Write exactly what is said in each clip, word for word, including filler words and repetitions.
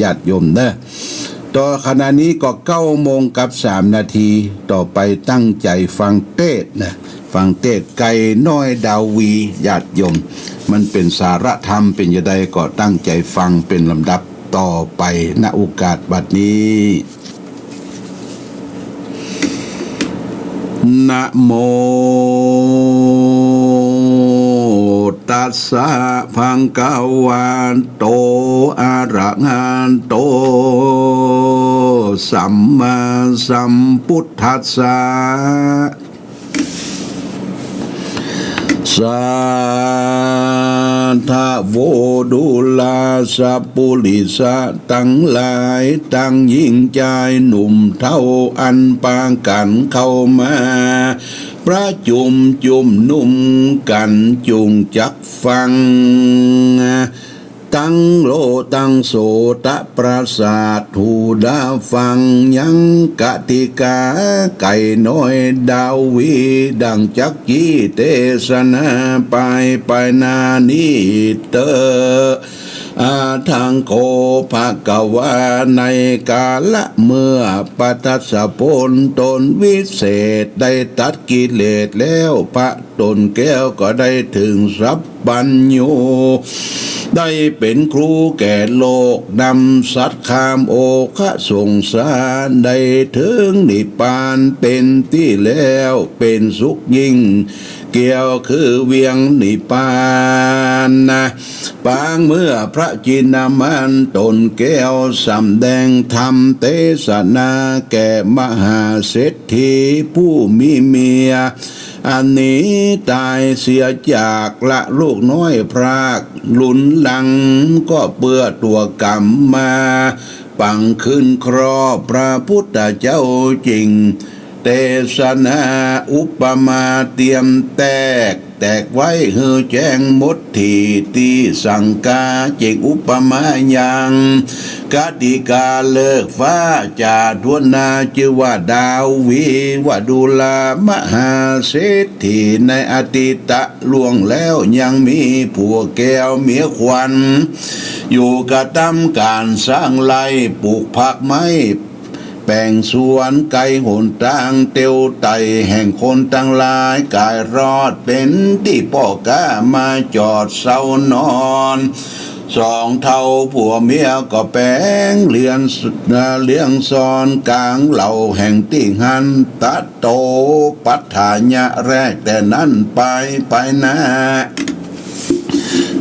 ญาติโยมเน่อ ต่อขณะนี้ก็เก้าโมงกับสามนาที ต่อไปตั้งใจ๋ฟังเตสน์นะ ฟังเตสน์ไก่น้อยดาวี ญาติโยม มันเป๋นสาระธรรมเป๋นจาใดก็ตั้งใจ๋ฟังเป๋นลำดับต่อไป ณ โอกาสบัดนี้ นะโม ตัสสะ ภะคะวะโต อะระหะโต สัมมาสัมพุทธัสสะ สาธะโว ดูราสะปุริสะตังหลาย ตังญิงจายหนุ่มเฒ่า อันปากั๋นเข้ามาประจุมจุมนุมกั๋น จุ่งจักฟัง ตังโล ตังโสตะประสาท หูดาฟังยังกติกา ไก่น้อยดาวี ดังจักกี้เตสนาไป ไปหน้านี้เต๊อะ อะหัง โข ภะคะวา ในกาละเมื่อประทัสสะผลตนวิเศษ ได้ตัดกิเลสแล้ว พระโตนแก้วก็ได้เถิงสัพพัญญู ได้เป๋นครูแก่โลก นำสัตว์ข้ามโอคะสงสาร ได้เถิงนิพพานเป๋นตี้แล้ว เป๋นสุขยิ่ง แก้วคือเวียงนิพพานนะ ปางเมื่อพระจินนามานโตนแก้ว สำแดงธรรมเตสนาแก่มหาเศรษฐีผู้มีเมีย อันหนีต๋ายเสียจาก ละลูกน้อยพราก ลุนหลังก็เปื้อตั๋วก๋ำมา ปังขึ้นครอบพระพุทธเจ้าจึ่ง เตสนาอุปมาเตียมแตก แตกไว้หื้อแจ้งหมดตี้ ตี้สังกา จึ่งอุปมายังกติกาเลิกฟ้า จ๋าถ้วนหน้าจื้อว่าดาวี ว่าดูรามหาเศรษฐี ในอดีตะล่วงแล้ว ยังมีผัวแก้วเมียขวัญ อยู่กระตำก๋านสร้างไร่ ปลูกผักไม้ แป๋งสวน ไก๋หนตางเตียวไต่ แห่งคนตังหลายก๋ายรอด เป๋นตี้ป้อก๊ามาจอดเซานอน สองเฒ่าผัวเมียก็แป๋งเลี้ยง เลี้ยงซอนก๋างเหล่าแห่งตี้หั้น ตะโตปัฏฐายะแรกแต่นั้นไป ไปหน้า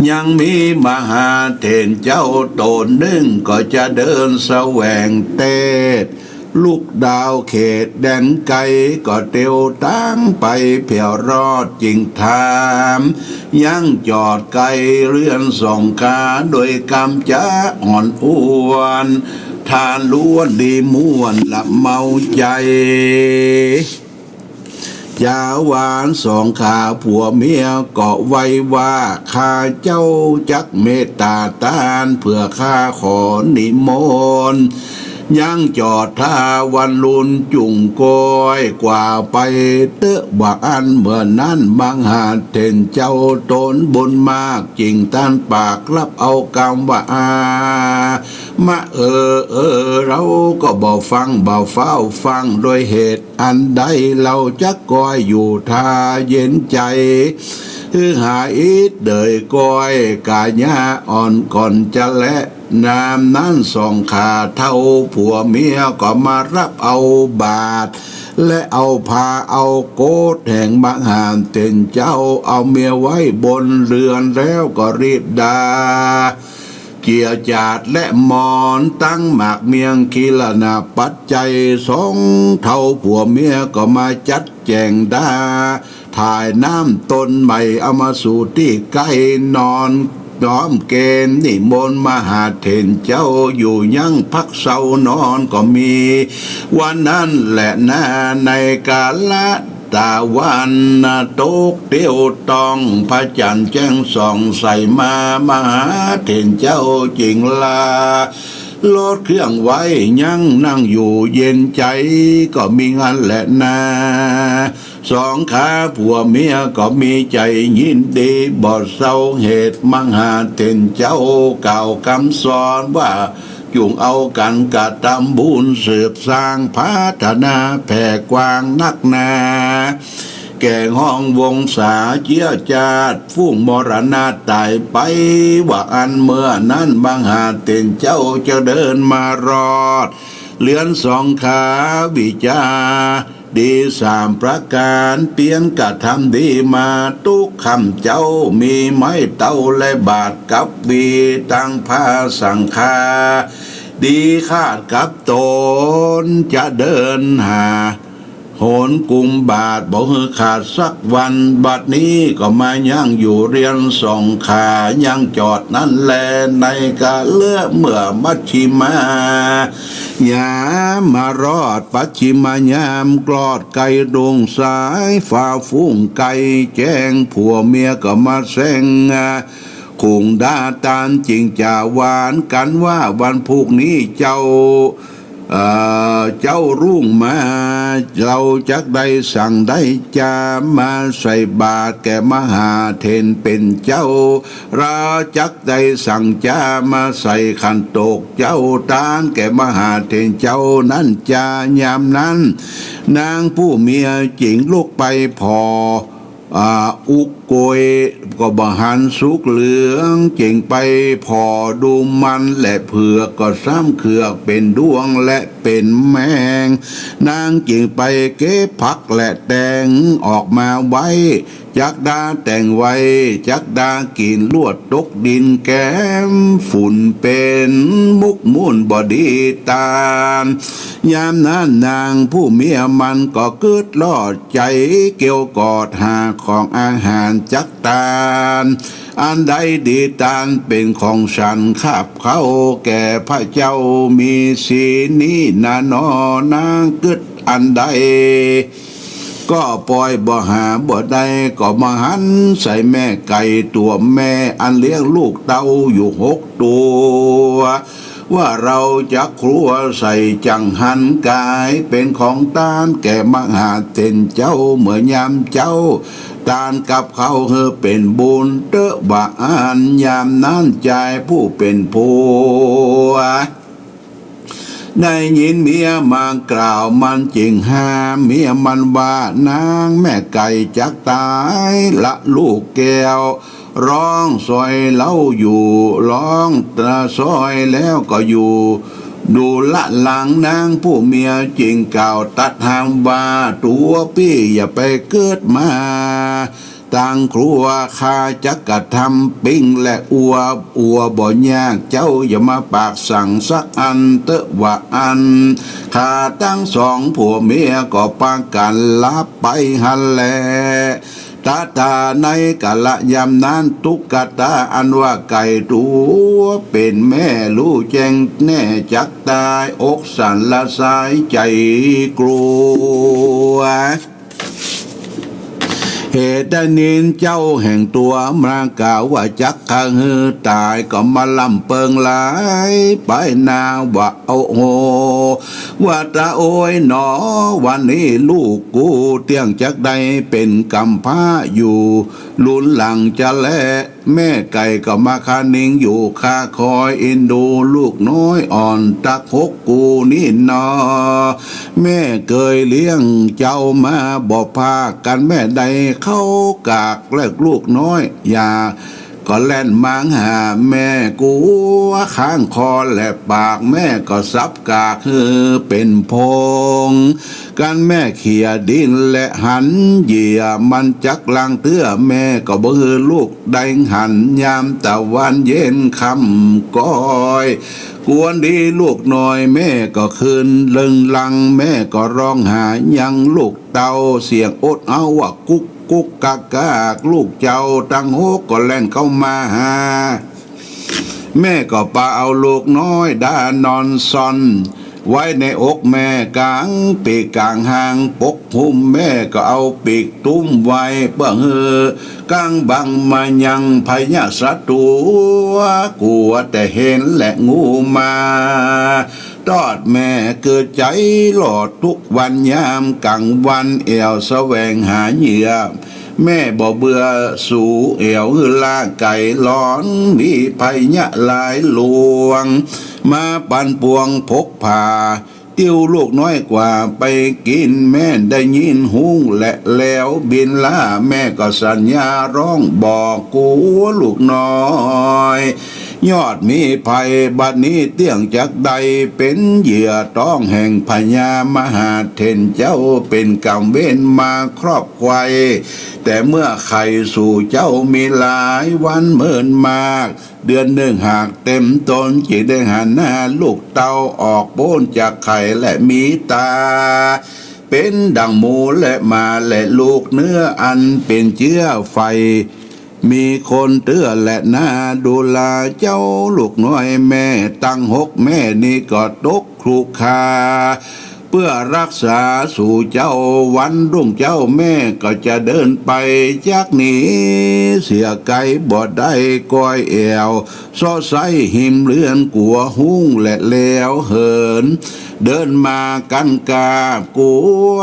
ยังมีมหาเถรเจ้าโตนนึ่ง ก็จะเดินแสวงเตสน์ ลุกดาวเขตแดนไก๋ ก็เตียวตางไปแผวรอด จึ่งถามยังจอดไก๋เฮือนสองขา โดยกำจาอ่อนอ้วน ทานล้วนดีม่วนละเมาใจ๋ จ๋าว่าสองขาผัวเมียก็ไหว้ว่า ข้าเจ้าจักเมตต๋าต้าน เปื้อข้าขอนิมนต์ ยังจอดถ้าวันลุนจุ่งก้อย กว่าไปเต๊อะ ว่าอั้น เมื่อนั้นมหาเถรเจ้าตนบุญมาก จึ่งต้านปากฮับเอากำว่า อา มะเออ เออ เฮาก็บ่ฟั่ง บ่ฟ้าวฟั่ง โดยเหตุอันใด เฮาจักก้อยอยู่ถ้าเย็นใจ๋ หื้อหาอิดเดยก้อย ก๋ายาอ่อนก่อนจะแล นามนั้นสองขาเฒ่าผัวเมียก็มาฮับเอาบาตร และเอาผ้าเอาโกศแห่งมหาเถรเจ้า เอาเมียไว้บนเฮือนแล้วก็รีบดา เจียจาดและหมอน ตั้งหมากเมี่ยง ขีลานะปัจจัย สองเฒ่าผัวเมียก็มาจัดแจ๋งดา ถ่ายน้ำต้นใหม่ เอามาสู่ตี้ใก้ นอนน้อมเกณฑ์นิมนต์มหาเถรเจ้า อยู่ยังพักเซานอนก็มี วันนั้นแหละนา ในกาละ ตะวันตกเตี้ยวต้อง พระจั๋นทร์แจ้งส่องใสมา มหาเถรเจ้าจึ่งลา ลดเครื่องไว้ ยังนั่งอยู่เย็นใจ๋ ก็มีงันแหละนา สองขาผัวเมียก็มีใจ๋ยินดี บ่เศร้าเหตุ มหาเถรเจ้ากล่าวกำสอนว่า จุ่งเอากั๋นกระตำบุญสืบสร้างพัฒนาแผ่กว้างนักหนา แก่ฮ้องวงศาเจื้อจาติฝูงมรณะต๋ายไป ว่าอั้นเมื่อนั้นมหาเถรเจ้าจะเดินมารอด เรือนสองขาวิจา ดีสามประก๋าน เปียรกระทำดีมาตุ๊กค่ำเจ๊า มีไม้เต๊าและบาตรกับหวี ตังผ้าสังฆาดีขาดกับต๋น จะเดินหาหนกุมบาตรบ่หื้อขาดสักวัน บัดนี้ก็มายังอยู่เรือนสองขา ยังจอดนั้นแล ในกาเลือเมื่อมัชชิมา ยามมารอดปัจฉิมยาม กลอดใก้รุ่งสาย ฟ้าฟุ้งใก้แจ้ง ผัวเมียก็มาแซง ขุงดาตานจิ่งจ๋าหวานกั๋นว่า วันพุกนี้เจ้า เอ่อ เจ๊ารุ่งมา เฮาจักได้สังได้จา มาใส่บาตรแก่มหาเถรเป๋นเจ้า เฮาจักได้สังจา มาใส่ขันโตกเจ๊าตานแก่มหาเถรเจ้านั้นจา ยามนั้น นางผู้เมียจิ่งลุกไปผ่อ อ่า อุกโกย ก็บ่หันสุกเหลือง จิ่งไปผ่อดูมันและเผือก ก็ซ้ำเขือกเป๋นด้วงและเป๋นแมง นางจิ่งไปเก็บผักและแตงออกมาไว้ จักดาแต่งไว้ จักดากิ๋นลวดตกดินแก้มฝุ่นเป๋นมุกมุ่นบ่ดีตาน ยามนั้นนางผู้เมียมันก็กึ๊ดลอดใจ๋เกี่ยวกอดหาของอาหารจักตาน อันใดดีตานเป๋นของฉันคาบเข้าแก่พระเจ้ามีสีนี้นาหนอ นางกึ๊ดอันใด ก็ป่อยบ่หาบ่ได้ ก็มาหันใส่แม่ไก่ตั๋วแม่อันเลี้ยงลูกเต้าอยู่หกตั๋ว ว่าเฮาจักครัวใส่จั่งหันก๋ายเป๋นของตานแก่มหาเถรเจ้าเมื่อยามเจ๊า ตานกับเข้าหื้อเป๋นบุญเต๊อะว่าอั้น ยามนั้นจายผู้เป๋นผัว ได้ยินเมียมากล่าวมันจิ่งห้ามเมียมันว่า นางแม่ไก่จักต๋ายละลูกแก้ว ฮ้องซอยเฮาอยู่ ฮ้องซอยแล้วก็อยู่ ดูละหลัง นางผู้เมียจิ่งกล่าวตัดห้ามว่า ตั๋วปี้อย่าไปกึ๊ดมา ตางครัว ข้าจักกระทำปิ้งและอัว อัวบ่ยาก เจ้าอย่ามาปากสั่งสักอันเต๊อะว่าอั้น ข้าตังสองผัวเมียก็ปากั๋นหลับไปหั้นแล ตะตาในกาละยามนั้น ตุ๊กตาอันว่าไก่ตั๋วเป๋นแม่ฮู้แจ้งแน่จักต๋าย อกสั่นละสายใจ๋กลัว เหตุได้ยินเจ้าแห่งตั๋วมากล่าวว่าจักฆ่าหื้อต๋าย ก็มาล่ำเปิงหลายไปนาว่า โอ้โห ว่าต๋าโอยหนอ วันนี้ลูกกูเตี้ยงจักได้เป๋นกำพร้าอยู่ ลุนหลังจะแล แม่ไก่ก็มาคะนิงอยู่ ข้าคอยเอ็นดูลูกน้อยอ่อนตักหกกูนี้หนอ แม่เกยเลี้ยงเจ้ามาบ่พรากกั๋น แม่ได้เข้ากากแลกลูกน้อย อย่าก็แล่นมาหาแม่ กั๋วข้างคอและปาก แม่ก็สับกากหื้อเป๋นผง กั๋นแม่เขี่ยดินและหันเหยื่อ มันจักลังเตื้อ แม่ก็บ่หื้อลูกได้หัน ยามตะวันเย็นค่ำก้อย กวนดีลูกน้อย แม่ก็คืนเริงรัง แม่ก็ฮ้องหายังลูกเต้า เสียงอดเอาว่ากุ๊กกุ๊กกักกัก ลูกเจ้าตังหกก็แล่นเข้ามาหา แม่ก็ปาเอาลูกน้อยดานอนซ่อน ไว้ในอกแม่ก๋างปีกก๋างหางปกหุ้ม แม่ก็เอาปีกตุ้มไว้เปื้อหื้อ กังบังมายังพยาศัตรู กั๋วแต่เห็นและงูมา ตอดแม่เกิดใจ๋หลอดทุกวันยามก๋างวัน แอ่วแสวงหาเหยื่อ แม่บ่เบื่อสูแอ่วหื้อลาไก๋ หลอนมีภัยยะหลายหลวง มาปันปวงผกผ่า ติ้วลูกน้อยกว่าไปกิ๋น แม่ได้ยินฮู้แลแล้วบินล่า แม่ก็สัญญาร้องบอก กั๋วลูกน้อยยอดมีภัย บัดนี้เตี้ยงจักได้เป๋นเหยื่อต้องแห่งพญามหาเถรเจ้า เป๋นก๋รรมเวรมาครอบไขว่ แต่เมื่อใค่สู่เจ้ามีหลายวันเมินมาก เดือนนึ่งหากเต๋มตน จึงได้หันหน้าลูกเต้าออกป๊นจากใค่และมีต๋า เป๋นดั่งหมูและหมาและลูกเนื้ออันเป๋นเจื๊อไฟ มีคนเตื้อแลนา ดูลาเจ้าลูกน้อยแม่ ตังหกแม่นี้ก็ตกคลุกคา เปื้อฮักษาสู่เจ้า วันรุ่งเจ๊าแม่ก็จะเดินไป จักหนีเสียไก๋บ่ได้ ก้อยแอ่ว เซาะไซ้หิมเฮือน กั๋วฮู้แลแล้วเหิน เดินมากั๋นกาบ กั๋ว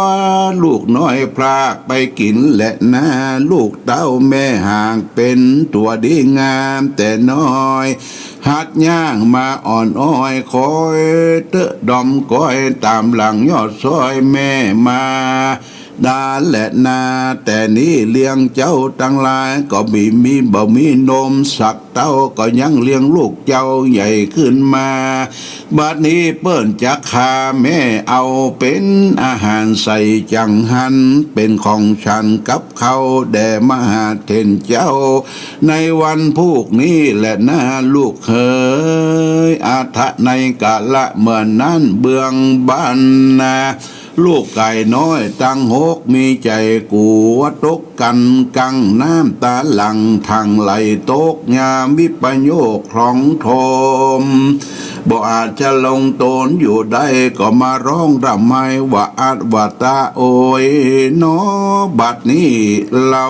ลูกน้อยพลากไปกิ๋นแลนา ลูกเต้าแม่หากเป๋นตั๋วดีงามแต่น้อย หัดย่างมาอ่อนอ้อย คอยเต๊อะดอมก้อย ต๋ามหลังยอดซ้อยแม่มา ดาแลนา แต่นี้เลี้ยงเจ้าตังหลาย ก็บ่มี บ่มีนมสักเต้า ก็ยังเลี้ยงลูกเจ้าใหญ่ขึ้นมา บัดนี้เปิ้นจักฆ่าแม่เอา เป๋นอาหารใส่จังหัน เป๋นของฉันกับข้าวแด่มหาเถรเจ้า ในวันพูกนี้แลนา ลูกเหย อาทะในกาละเมื่อนั้น เบื้องบรรดา ลูกไก่น้อยตังหกมีใจ๋กั๋วตกกั๋นกัง น้ำต๋าหลั่งถั่งไหลตก ยามวิปโยคคลองทม บ่อาจจะลงตนอยู่ได้ ก็มาร้องร่ำไห้ว่า อัตวะตะโอยหนอ บัดนี้เฮา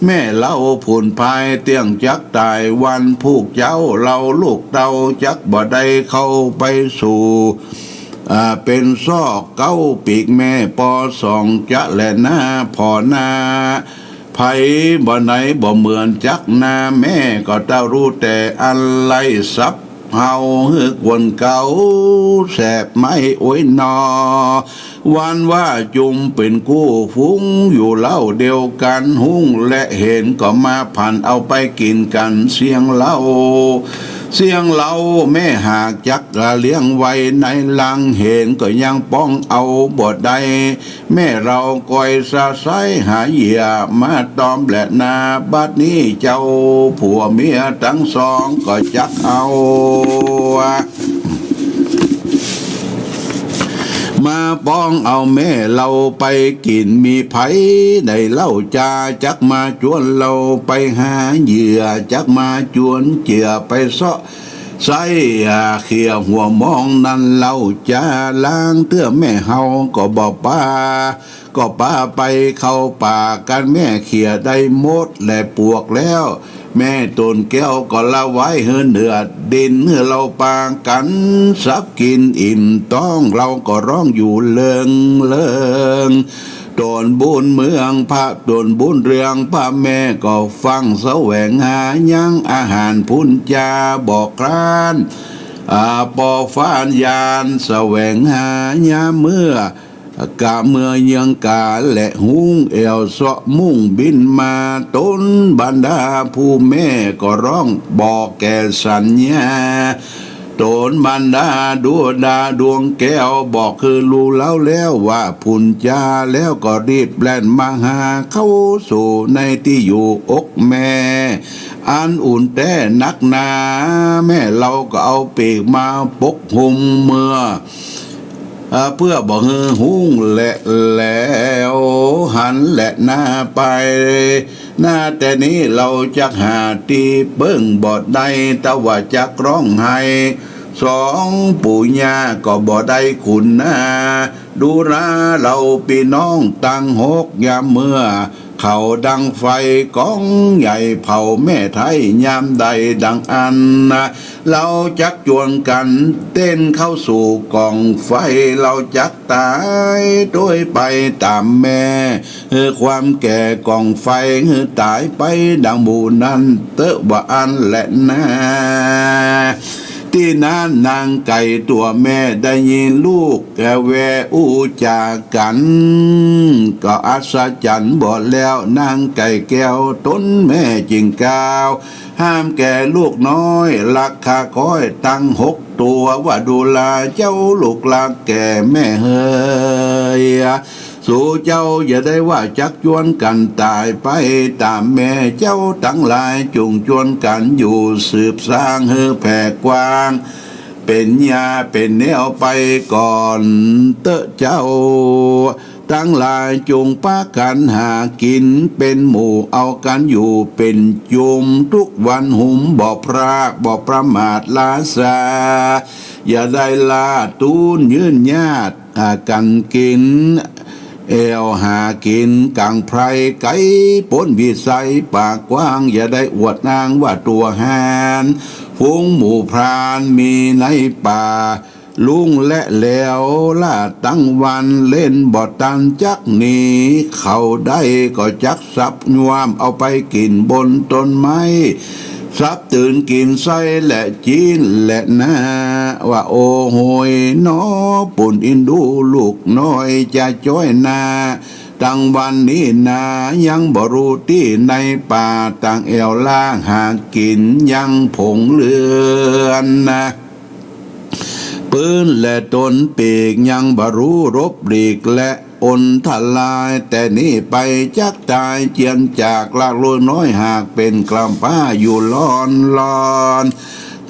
แม่เฮาผุนพายเตี้ยงจักต๋าย วันพูกเจ๊าเฮาลูกเต้าจักบ่ได้เข้าไปสู่ อ่า เป๋นซอกเก๊าปีกแม่ปอสองจะแลนา ผ่อหน้า ไผบ่ไหนบ่เหมือนจักหน้าแม่ ก็เต้าฮู้แต่อันไล่สับเฮาหื้อกวนเก๊า แสบไหม้โอยหนอ วันว่าจุมเป๋นกู้ฝูงอยู่เฮาเดียวกั๋น ฮู้และเห็นก็มาผันเอาไปกิ๋นกั๋น เสี้ยงเฮา เสี้ยงเฮาแม่หากจักเลี้ยงไว้ในลัง เห็นก็ยังป้องเอาบ่ได้ แม่เฮาก้อยสะไซ้หาเหยื่อมาตอมแลนา บัดนี้เจ้าผัวเมียตังสองก็จักเอา มาป้องเอาแม่เฮาไปกิ๋น มีใผในเฮาจา จักมาจวนเฮาไปหาเหยื่อ จักมาจวนเจื้อไปเซาะไซ้ อ่า เขี่ยหัวมองนั้นเฮาจา ลางเตื้อแม่เฮาก็บ่ปา ก็ปาไปเข้าป่ากั๋น แม่เขี่ยได้หมดและปวกแล้ว แม่ต๋นแก้วก็ละไว้หื้อเหนือดิน หื้อเฮาปากั๋นสับกิ๋นอิ่มต๊อง เฮาก็ฮ้องอยู่เลิงเลิง ต๋นบุญเมืองพระ ต๋นบุญเรืองพระแม่ก็ฟั่งแสวงหายังอาหารพูนจาบ่คร้าน อ่า ปอฟ้านยานแสวงหายามเมื่อ กะเมื่อเยืองกาและฮู้แอ่วเซาะมุ่งบินมา ต๋นบรรดาผู้แม่ก็ฮ้องบอกแก่สัญญา ต๋นบรรดาดูดาดวงแก้วบอกคือฮู้เฮาแล้วว่าพูนจา แล้วก็รีบแล่นมาหาเข้าสู่ในตี้อยู่อกแม่ อันอุ่นแต๊นักหนา แม่เฮาก็เอาปีกมาปกหุ้มเมื่อ เอ่อ เปื้อบ่หื้อฮู้และแล้วหันแลนาไป นาแต่นี้เฮาจักหาตี้เปิ้งบ่ได้ แต่ว่าจักฮ้องไห้ สองปู่ย่าก็บ่ได้คุณนา ดูราเฮาปี้น้องตังหก ยามเมื่อเขาดังไฟก๋องใหญ่เผาแม่ไท้ ยามใดดังอั้นนา เฮาจักจวนกั๋นเต้นเข้าสู่ก๋องไฟ เฮาจักต๋ายโตยไปต๋ามแม่ หื้อความแก่ก๋องไฟ หื้อต๋ายไปดังหมู่นั้นเต๊อะ ว่าอั้นแหละนา ตี้นั้นนางไก่ตั๋วแม่ได้ยินลูกแวอู้จ๋ากั๋น ก็อัศจรรย์บ่แล้ว นางไก่แก้วต๋นแม่จึงกล่าว ห้ามแก่ลูกน้อยฮักข้าก้อยตังหกตั๋ว ว่าดูราเจ้าลูกฮักแก่แม่เหย สูเจ้าอย่าได้ว่าจักจวนกั๋นต๋ายไปต๋ามแม่ เจ้าตังหลายจุ่งจวนกั๋นอยู่สืบสร้างหื้อแผ่กว้าง เป๋นยาเป๋นแนวไปก่อนเต๊อะเจ้า ตังหลายจุ่งปากั๋นหากิ๋นเป๋นหมู่ เอากั๋นอยู่เป๋นจุม กู้วันหุมบ่พราก บ่ประมาทล้าซา อย่าได้ล้าตู้นยื่นญาติ หากั๋นกิ๋น แอ่วหากิ๋นก๋างไพร ไก๋ป๊นวิสัยปากกว้าง อย่าได้อวดอ้างว่าตั๋วหาญ ฝูงหมู่พรานมีในป่า ลุ่งและแหลวล้าตังวัน เล่นบ่ตันจักหนีเขาได้ ก็จักสับย้วมเอาไปกิ๋นบนต้นไม้ สับตื่นกิ๋นไส้และจี๊นแหละนา ว่าโอ้โหยหนอ ปูนอินดูลูกน้อยจะจ้อยนา ตังวันนี้นายังบ่ฮู้ตี้ในป่า ต่างแอ่วล้าหากิ๋นยังผงเลือนนา ปื้นและตนปีกยังบ่ฮู้หลบหลีกและอนทราย แต่นี้ไปจักต๋ายเจียนจาก ลากลูกน้อยหากเป๋นกำพร้าอยู่ลอนลอน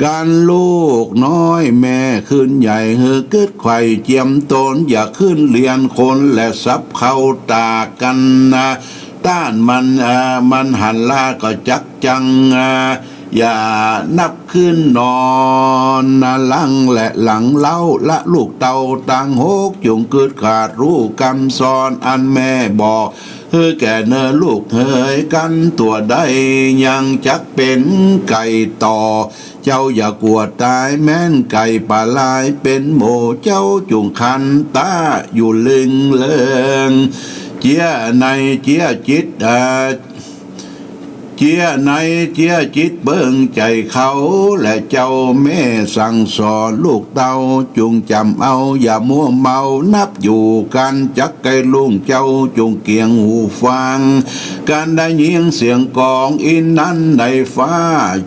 กั๋นลูกน้อยแม่ขึ้นใหญ่ หื้อกึ๊ดไขว่เจียมต๋น อย่าขึ้นเรียนคนและสับเข้าตากกั๋นนา ต้านมัน เอ่อ มันหันล้าก็จักจัง เอ่อ อย่านับขึ้นนอนนา หลังและหลังเล้า ละลูกเต้าตังหก จุ่งกึ๊ดขาดฮู้กำสอนอันแม่บอก หื้อแก่เน่อลูกเหย กั๋นตั๋วใดยังจักเป๋นไก่ต่อ เจ้าอย่ากั๋วต๋ายแม้นไก่ป่าลายเป๋นหมู่ เจ้าจุ่งคันต๋าอยู่ลึงเลิง เจียในเจียจิต เอ่อ เจียในเจียจิตเปิ้งใจ๋เขา และเจ้าแม่สั่งสอนลูกเต้าจุ่งจ๋ำเอา อย่ามัวเมานับอยู่กั๋น จักไกลลุ่งเจ้าจุ่งเกียงหูฟัง กั๋นได้ยินเสียงกลองอินนั้นในฟ้า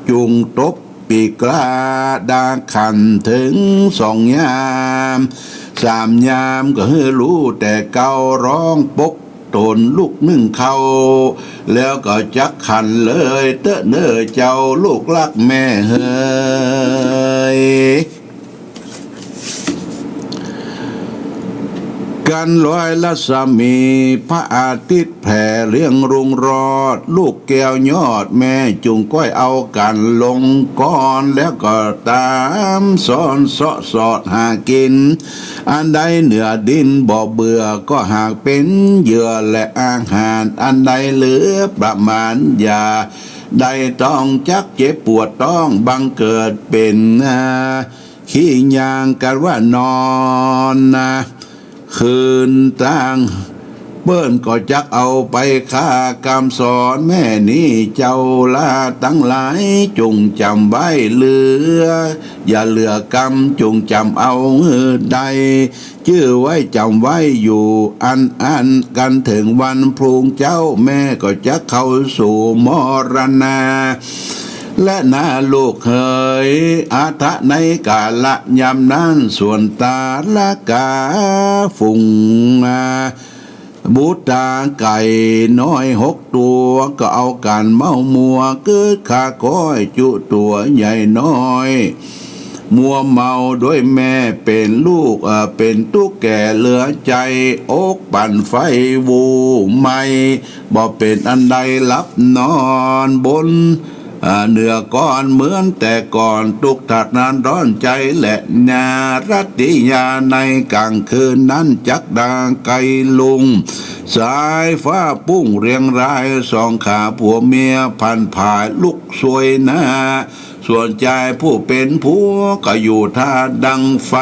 จุ่งตบปีกกล้าดาขันเถิงสองยาม สามยามก็หื้อฮู้แต่เก่า ฮ้องปก ต๋นลูกนึ่งเข้า แล้วก็จักขันเลยเต๊อะเน่อเจ้าลูกฮักแม่เหย กั๋นรอยรัศมีพระอาทิตย์แผ่เลี้ยงรุ่งโรจน์ ลูกแก้วยอดแม่จุ่งก้อยเอากั๋นลงก่อน แล้วก็ต๋ามสอนเซาะสอดหากิ๋น อันใดเหนือดินบ่เบื่อ ก็หากเป๋นเหยื่อและอาหาร อันใดเหลือประมาณอย่าได้ต้อง จักเจ็บปวดต๊องบังเกิดเป๋น อ่า ขี้ยางกั๋นว่านอนนา คืนตาง เปิ้นก็จักเอาไปฆ่า กำสอนแม่นี้เจ้าหล้าตังหลายจุ่งจ๋ำไว้ เหลือ อย่าเหลือกำจุ่งจ๋ำเอาหื้อได้ จื้อไว้จ๋ำไว้อยู่ อันอั้นกั๋นเถิงวันพรุ่งเจ๊า แม่ก็จักเข้าสู่มรณา และนาลูกเหย อัตถะในกาละยามนั้น ส่วนตาละกาฝูง อ่า บุตราไก่น้อยหกตั๋ว ก็เอากั๋นเม้ามัว กึ๊ดข้าก้อยจุตั๋วใหญ่น้อย มัวเมาด้วยแม่เป๋นลูก เอ่อ เป๋นตุ๊กข์แก่เหลือใจ๋ อกปั่นไฟวู่ไหม้ บ่เป๋นอันใดหลับนอนบน อ่า เหนือก้อนเหมือนแต่ก่อน ตุ๊กข์ทรมานร้อนใจ๋แลนา รัตติยาในกลางคืนนั้นจักดาไกลลุง สายฟ้าปุ้งเรียงราย สองขาผัวเมียพันผายลุกสวยหน้า ส่วนจายผู้เป๋นผัวก็อยู่ท่าดังไฟ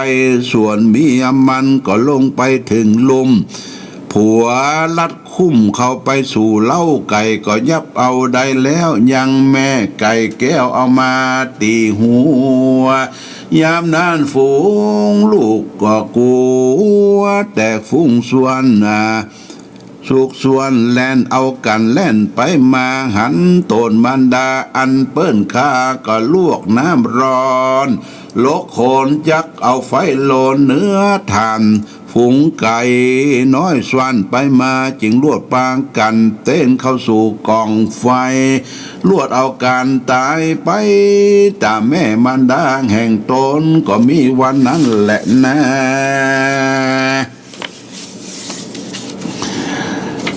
ส่วนเมียมันก็ลงไปเถิงลุ่ม ผัวลัดคุ้มเข้าไปสู่เล้า ไก่ก็ยับเอาได้แล้ว ยังแม่ไก่แก้วเอามาตี้หัว ยามนั้นฝูงลูกก็กั๋วแตกฟุ้งส่วนนา สุกส่วนแล่นเอากั๋นแล่นไปมา หันโต๋นมารดาอันเปิ้นฆ่าก็ลวกน้ำร้อน ลกโขนจักเอาไฟโลนเนื้อถ่าน ฝูงไก่น้อยส่วนไปมา จึงลวดปากั๋นเต้นเข้าสู่ก๋องไฟ ลวดเอาก๋านต๋ายไป ต๋ามแม่มารดาแห่งต๋นก็มีวันนั้นแลนา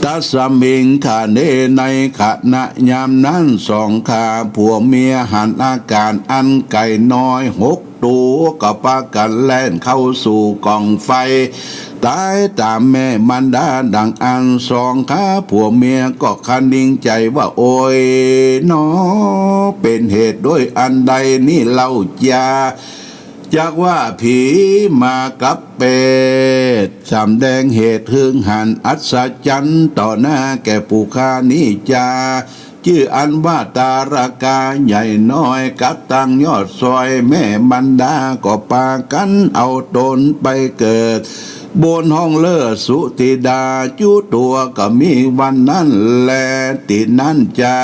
ตัสมิงขเณ ในขณะยามนั้น สองขาผัวเมียหันอาก๋านอันไก่น้อยหกตั๋วก็ปากั๋นแล่นเข้าสู่ก๋องไฟ ต๋ายต๋ามแม่มารดาดังอั้น สองขาผัวเมียก็คะนิงใจ๋ว่า โอยหนอ เป๋นเหตุด้วยอันใดนี้เล่าจา จักว่าผีมากับเปรต สำแดงเหตุหื้อหันอัศจรรย์ต่อหน้าแก่ผู้ข้านี้จา จื้ออันว่าตาราก๋าใหญ่น้อย กับตังยอดซอย แม่มารดาก็ปากั๋นเอาต๋นไปเกิด บนห้องเลิศสุธิดา จุตั๋วก็มีวันนั้นแล ตี้นั้นจา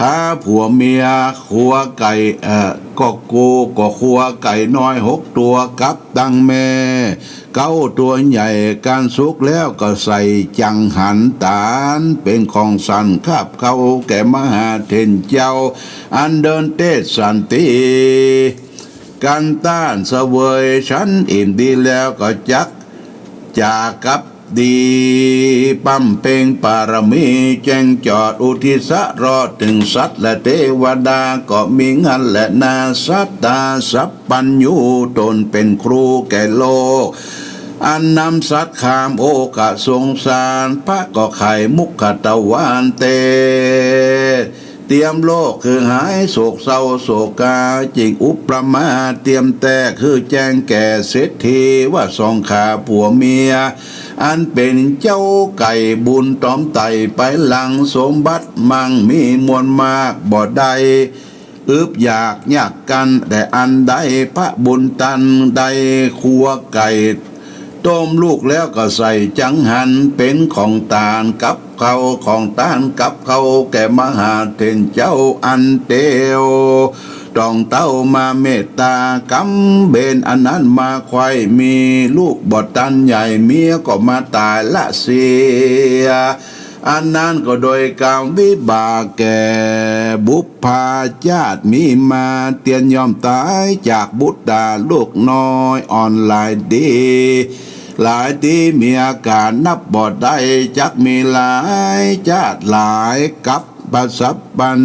ขาผัวเมียขัวไก่ เอ่อ ก็กู ก็ขัวไก่น้อยหกตั๋วกับตังแม่เก๊าตั๋วใหญ่ กั๋นสุกแล้วก็ใส่จังหันต๋าน เป๋นของสันคาบเข้าแก่มหาเถรเจ้า อันเดินเตศสันติ กั๋นต้านเสวยฉันอิ่มดีแล้วก็จัก จ๋ากับดี บำเพ็งปารมี แจ้งจอดอุทิศะรอดเถิงสัตว์และเตวดา ก็มีงันแลนา สัตตาสัพพัญญู ต๋นเป๋นครูแก่โลก อันนำสัตว์ข้ามโอคะสงสาร พระก็ไขมุขทวารเต เตียมโลกคือหายโศกเศร้าโศกา จึงอุปมาเตียมแตกคือแจ้งแก่เศรษฐี ว่าสองขาผัวเมีย อันเป๋นเจ้าไก่บุญต๋อมไต่ไปหลัง สมบัติมั่งมีมวลมากบ่ได้ อึดอยากยากกั๋นแต่อันใด พระบุญตันได้ขัวไก่ ต้มลูกแล้วก็ใส่จังหัน เป๋นของตานกับเข้า ของตานกับเข้าแก่มหาเถรเจ้าอันเตียว ต้องเต้ามาเมตตากำเบญอันนั้นมาใค่ มีลูกบ่ตันใหญ่ เมียก็มาต๋ายละเสีย อันนั้นก็โดยกรรมวิบากแก่บุพ พาชาติมีมา เตียนย่อมต๋ายจากบุตราลูกน้อยอ่อนหลายตี้ หลายตี้มีอาก๋านนับบ่ได้ จักมีหลายชาติหลายกัป พระสัพพัญ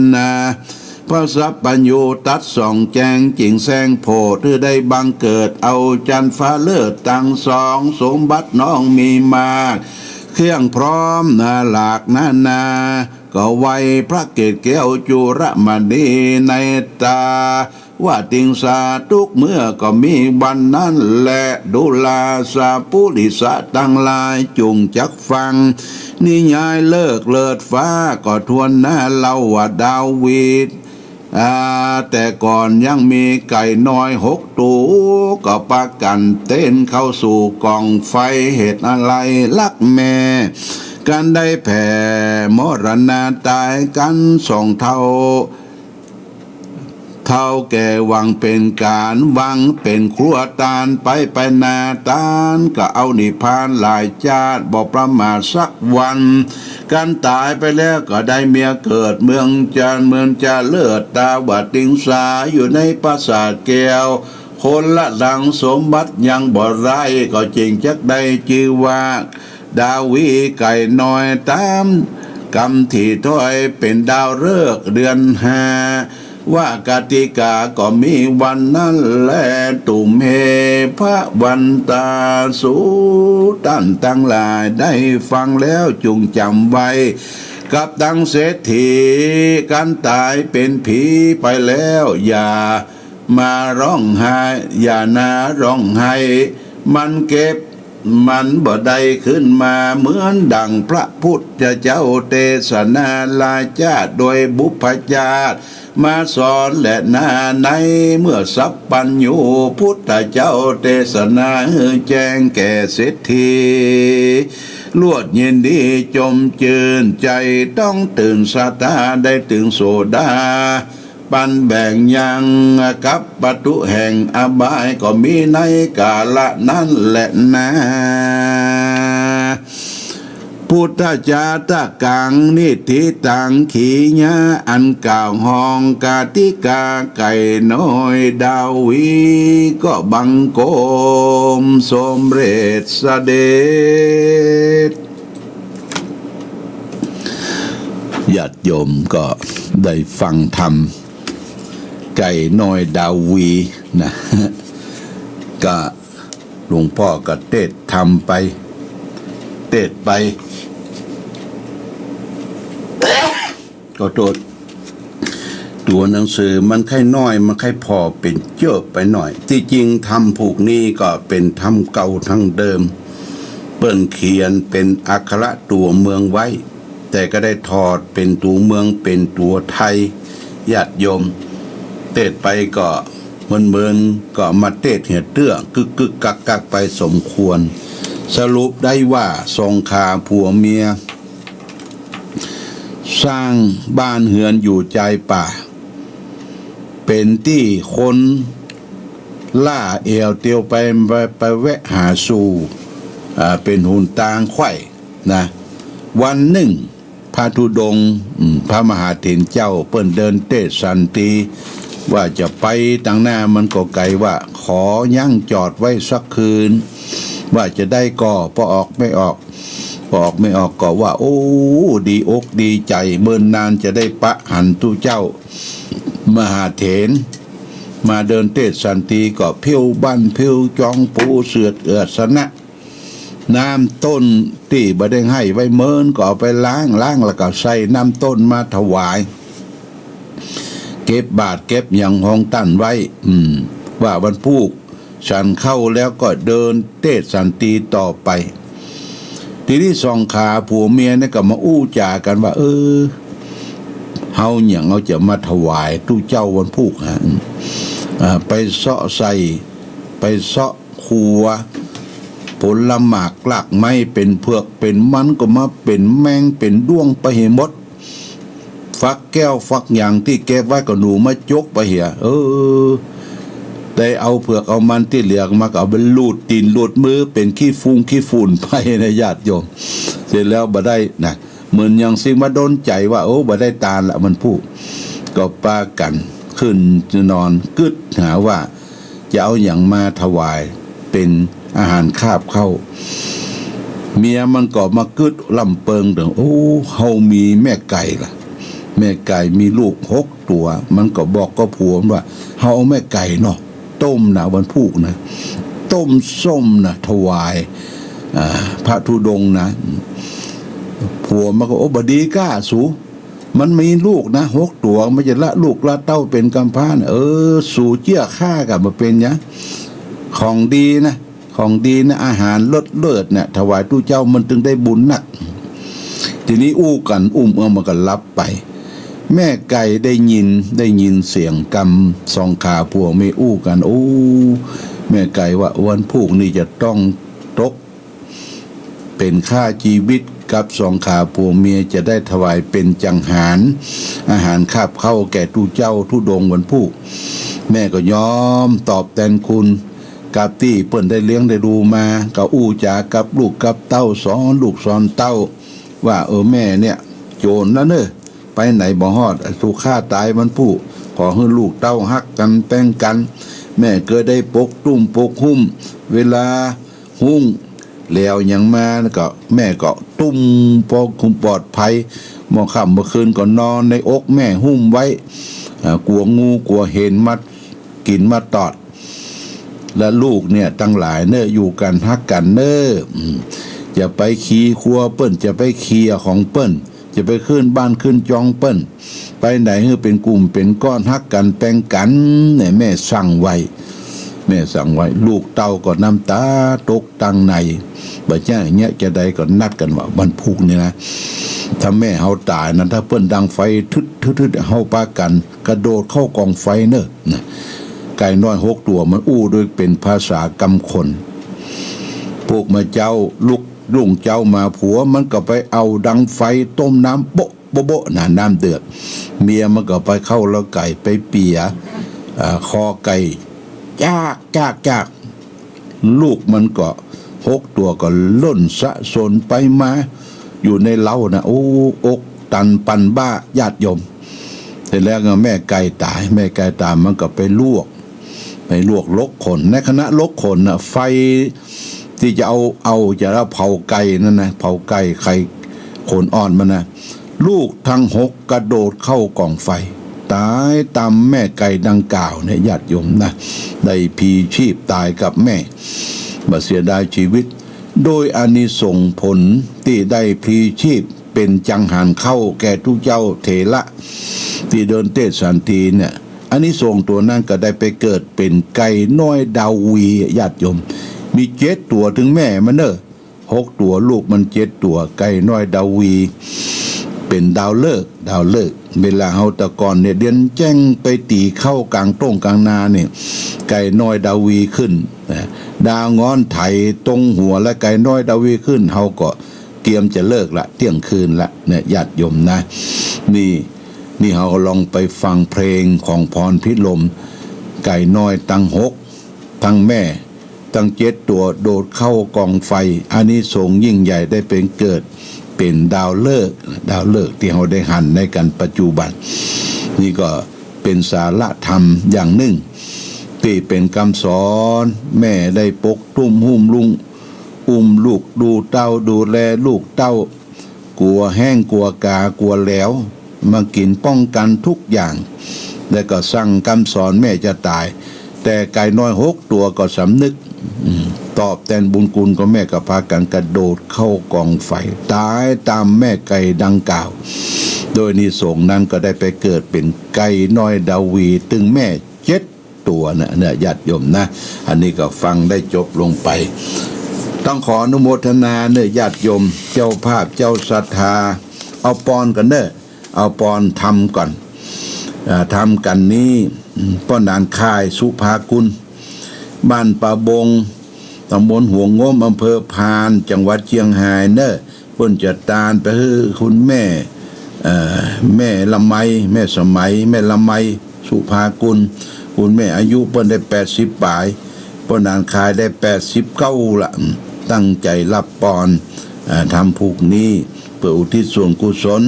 พระสัพพัญญูตรัสส่องแจ้ง จึงแสดงโผติ์หื้อได้บังเกิด เอาจันทร์ฟ้าเลิศตังสอง สมบัติน้องมีมาก เครื่องพร้อมนาหลากนานา ก็ไหว้พระเกศแก้วจุลมณีในตา ว่าติงสาทุกเมื่อก็มีวันนั้นแล ดูราสาปุริสะตังหลายจุ่งจักฟัง นิยายเลิศเลิศฟ้าก็ถ้วนหน้า เล่าว่าดาวีด อ่า แต่ก่อนยังมีไก่น้อยหกตั๋ว ก็ปากั๋นเต้นเข้าสู่ก๋องไฟ เหตุอะไรลักแม่ กั๋นได้แผ่มรณาต๋ายกั๋นสองเฒ่า เฒ่าแก่หวังเป๋นก๋าน หวังเป๋นครัวตาน ไปไปนาตานก็เอานิพพานหลายชาติ บ่ประมาทสักวัน กั๋นต๋ายไปแล้วก็ได้เมียเกิดเมืองจันทร์ เมืองจาเลิศตา ว่าติงสาอยู่ในปราสาทแก้ว คนละหลัง สมบัติยังบ่ได้ ก็จึงจักได้จื้อว่า ดาวีไก่น้อยต๋าม กำตี้ถ้อยเป๋นดาวฤกษ์เดือนห้า วกาติกาก็มีวันนั้นแล ตุมเห ภวันตา สูต้านตังหลายได้ฟังแล้วจุ่งจ๋ำไว้ กับตังเศรษฐี การต๋ายเป๋นผีไปแล้ว อย่ามาร้องไห้ อย่านาร้องไห้ มันเก็บ มันบ่ได้ขึ้นมา เหมือนดั่งพระพุทธเจ้าเตสนาลาจาติโดยบุพชาติมาสอนแลนา ในเมื่อสัพพัญญูพุทธเจ้าเตสนาหื้อแจ้งแก่เศรษฐี ลวดยินดีจมจื้นใจ๋ ต้องตื่นศรัทธาได้ตึงโสดา ปันแบ่งยังกับปทุแห่งอบายก็มีในกาละนั้นแลนา พุทธจาตะกัง นิฏฐิตัง ขีญา อันกล่าวฮองกาติกาไก่น้อยดาวี ก็บังคมสมเร็จเสด็จ ญาติโยมก็ได้ฟังธรรมไก่น้อยดาวีนะ ก็หลวงป้อก็เตสน์ธรรมไป เตสน์ไป ขอโต้ษ ตั๋วหนังสือมันใค่น้อย มันใค่ผ่อเป๋นเจิ่อไปหน้อย ตี้จริงธรรมผูกนี้ก็เป๋นธรรมเก่าตังเดิม เปิ้นเขียนเป๋นอักขระตั๋วเมืองไว้ แต่ก็ได้ถอดเป๋นตั๋วเมือง เป๋นตั๋วไทย ญาติโยม เตสน์ไปก็เหมือนๆ ก็มาเตสน์เหียเตื้อ กึกๆ กักๆ ไปสมควร สรุปได้ว่าสองขาผัวเมีย สร้างบ้านเฮือนอยู่จายป่า เป๋นตี้คนล่าแอ่วเตียวไป ไป ไปแวะหาสู่ อ่า เป๋นหนตางไขว่นะ วันนึ่ง พระธุดงค์ อืม พระมหาเถรเจ้าเปิ้นเดินเตสน์สันติ ว่าจะไปตังหน้ามันก็ไก๋ ว่าขอยั้งจอดไว้สักคืน ว่าจะได้ก่อ ปอออกแม่ออก ปอออกแม่ออกก็ว่า โอ้ ดีอกดีใจ๋ เมินนานจะได้ปะหันตุ๊เจ้ามหาเถร มาเดินเตสน์สันติ ก็เผี้ยวบ้านเผี้ยวจองปูเสือดเอือดสนะ น้ำต้นตี้บ่ได้ไหว้ไว้เมินก็เอาไปล้าง ล้างแล้วก็ใส่น้ำต้นมาถวาย เก็บบาตรเก็บหยังของต้านไว้ อืม ว่าวันพูกฉันข้าวแล้วก็เดินเตสน์สันติต่อไป ทีนี้สองขาผัวเมียเนี่ยก็มาอู้จ๋ากั๋นว่า เออ เฮาหยังเฮาจะมาถวายตุ๊เจ้าวันพูกฮะ อ่า ไปเซาะใส่ ไปเซาะ ขัวผลหมากรากไม้ เป๋นเผือกเป๋นมันก็มาเป๋นแมงเป๋นด้วงไปเหียหมด ฟักแก้วฟักหยังตี้เก็บไว้ก็หนูมาจกไปเหีย เออ ได้เอาเผือกเอามันตี้เหลือมาก็เอาไปลูดตี๋นลูดมือ เป๋นขี้ฟุ้งขี้ฝุ่นไปนะญาติโยม เสร็จแล้วบ่ได้นะ เหมือนอย่างสิ่งมาดลใจ๋ว่า โอ้ บ่ได้ตานละวันพูก ก็ปากั๋นขึ้นจะนอน กึ๊ดหาว่า จะเอาหยังมาถวายเป๋นอาหารคาบข้าว เมียมันก็มากึ๊ดลำเปิงเถิง โอ้ เฮามีแม่ไก่ละ แม่ไก่มีลูกหกตั๋ว มันก็บอกกับผัวมันว่า เฮาเอาแม่ไก่เนาะ ต้มนะวันพูกนะ ต้มส้มนะ ถวาย อ่า พระธุดงค์นะ ผัวมันก็ โอ้ บ่ดีก้าสู มันมีลูกนะ หกตั๋ว มันจะละลูกละเต้าเป๋นกำพร้านะ เออ สูเจื้อข้าก็บ่เป๋นหยัง ของดีนะ ของดีนะ อาหารเลิศๆ เนี่ย ถวายตุ๊เจ้ามันตึงได้บุญนัก ทีนี้อู้กั๋นอุ้มเอือมมันก็หลับไป แม่ไก่ได้ยิน ได้ยินเสียงกำสองขาผัวเมียอู้กั๋น โอ้ แม่ไก่ว่า วันพูกนี่จะต้องตก เป๋นข้าจีวิตกับสองขาผัวเมียจะได้ถวายเป๋นจังหาร อาหารคาบข้าวแก่ตุ๊เจ้าธุดงค์วันพูก แม่ก็ยอมตอบแตนคุณ กับตี้เปิ้นได้เลี้ยงได้ดูมา ก็อู้จ๋ากับลูกกับเต้า สอนลูกสอนเต้า ว่า เออ แม่เนี่ย โจรนะเน่อ ไปไหนบ่ฮอด สูฆ่าต๋ายวันพูก ขอหื้อลูกเต้าฮักกั๋นแป้งกั๋น แม่เกยได้ปกตุ้มปกหุ้ม เวลา ฮุ่ง แล้วยังมาก็ แม่ก็ตุ้ม ปอคุมปลอดภัย เมื่อค่ำเมื่อคืนก็นอนในอกแม่หุ้มไว้ อ่า กั๋วงูกั๋วเหนมากิ๋นมาตอด และลูกเนี่ยตังหลายเน่อ อยู่กั๋นฮักกั๋นเน่อ อืม จะไปขี่ครัวเปิ้น จะไปเขี่ยของเปิ้น จะไปขึ้นบ้านขึ้นจองเปิ้น ไปไหนหื้อเป๋นกุ่มเป๋นก้อน ฮักกั๋นแปงกั๋นเนี่ย แม่สั่งไว้ แม่สั่งไว้ ลูกเต้าก็น้ำต๋าตกตังใน บ่าเยียะจะใดก็นัดกั๋นว่าวันพูกนี่นะ ถ้าแม่เฮาต๋ายนะ ถ้าเปิ้นดังไฟทึดๆๆ เฮาปากั๋นกระโดดเข้ากองไฟเน่อ นะ ไก่น้อยหกตั๋วมันอู้ด้วยเป๋นภาษากำคน พูกมาเจ๊า ลุกรุ่งเจ๊ามา ผัวมันก็ไปเอาดังไฟต้มน้ำโบ๊ะโบ๊ะโบ๊ะนะ น้ำเดือด เมียมันก็ไปเข้าเล้าไก่ ไปเปีย อ่า คอไก่ จาก จาก จาก ลูกมันก็หกตั๋วก็ล่นสะสนไปมาอยู่ในเล้านะ โอ้ อกตันปันบ้า ญาติโยม เสร็จแล้วก็แม่ไก่ต๋าย แม่ไก่ต๋ายมันก็ไปลวก ไปลวกลกขน ในขณะลกขนน่ะ ไฟตี้จะเอา เอา จะเอาเผาไก่นั่นนะ เผาไก่ไข่ขนอ่อนมันนะ ลูกตังหกกระโดดเข้ากองไฟ ต๋ายตามแม่ไก่ดังกล่าวเนี่ย ญาติโยมนะ ได้พลีชีพต๋ายกับแม่ บ่เสียดายชีวิต โดยอานิสงส์ผลตี้ได้พลีชีพเป๋นจังหันเข้าแก่ตุ๊เจ้าเถระตี้เดินเตศน์สันติเนี่ย อานิสงส์ตั๋วนั้นก็ได้ไปเกิดเป๋นไก่น้อยดาววี ญาติโยม มีเจ็ดตั๋ว ตึงแม่มันเน่อ หกตั๋ว ลูกมันเจ็ดตั๋ว ไก่น้อยดาววี เป๋นดาวฤกษ์ ดาวฤกษ์ เวลาเฮาแต่ก่อนเนี่ย เดือนแจ้งไปตี๋เข้ากลางต้งกลางนาเนี่ย ไก่น้อยดาววีขึ้นนะ ดาวงอนไถตรงหัวและไก่น้อยดาววีขึ้น เฮาก็เกียมจะเลิกละ เตี้ยงคืนละเนี่ย ญาติโยมนะ นี่ นี่เฮาลองไปฟังเพลงของพรพิรม ไก่น้อยตังหก ตังแม่ ตังเจ็ดตั๋วโดดเข้ากองไฟ อานิสงส์ยิ่งใหญ่ได้ไปเกิดเป๋นดาวฤกษ์ ดาวฤกษ์ตี้เฮาได้หันในกั๋นปัจจุบัน นี่ก็เป๋นสาระธรรมอย่างนึ่ง ตี้เป๋นกำสอน แม่ได้ปกตุ้มหุ้มลุง อุ้มลูก ดูเต้า ดูแลลูกเต้า กั๋วแห้ง กั๋วก๋า กั๋วแหลว มากิ๋นป้องกั๋นทุกอย่าง แล้วก็สั่งกำสอนแม่จะต๋าย แต่ไก่น้อยหกตั๋วก็สำนึก อืม ตอบแตนบุญคุณของแม่ ก็ปากั๋นกระโดดเข้ากองไฟ ต๋ายตามแม่ไก่ดังกล่าว โดยอานิสงส์นั้นก็ได้ไปเกิดเป๋นไก่น้อยดาววี ตึงแม่เจ็ดตั๋วนะ เนี่ย ญาติโยมนะ อันนี้ก็ฟังได้จบลงไป ต้องขออนุโมทนาเน่อ ญาติโยม เจ้าภาพ เจ้าศรัทธา เอาปอนกั๋นเน่อ เอาปอนทำก่อน อ่า ทำกั๋นนี้ ป้อหนานคาย สุภากุล บ้านป่าบง ตำบลหัวงม อำเภอพาน จังหวัดเจียงฮายเน่อ เปิ้นจะตานไปหื้อคุณแม่ เอ่อ แม่ละไม แม่สมัย แม่ละไม สุภากุล คุณแม่อายุเปิ้นได้แปดสิบป๋าย ป้อหนานคายได้แปดสิบเก้าละ ตั้งใจ๋ฮับปอน เอ่อ ทำพูกนี้ เปื้ออุทิศส่วนกุศล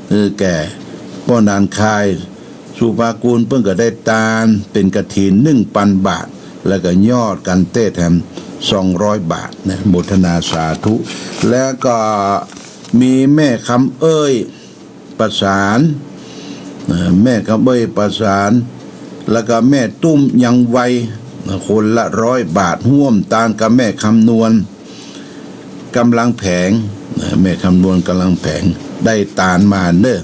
เออ แก่ป้อหนานคาย สุภากุลเปิ้นก็ได้ตานเป๋นกฐินหนึ่งปันบาท แล้วก็ยอดกั๋นเต๊แถมสองร้อยบาทนะ โมทนาสาธุ แล้วก็มีแม่คำเอ้ยประสาน เอ่อ แม่คำเอ้ยประสาน แล้วก็แม่ตุ้มยังไว คนละร้อยบาท ฮ่วมตานกับแม่คำนวล กำลังแผง นะ แม่คำนวณกำลังแผง ได้ตานมาเน่อ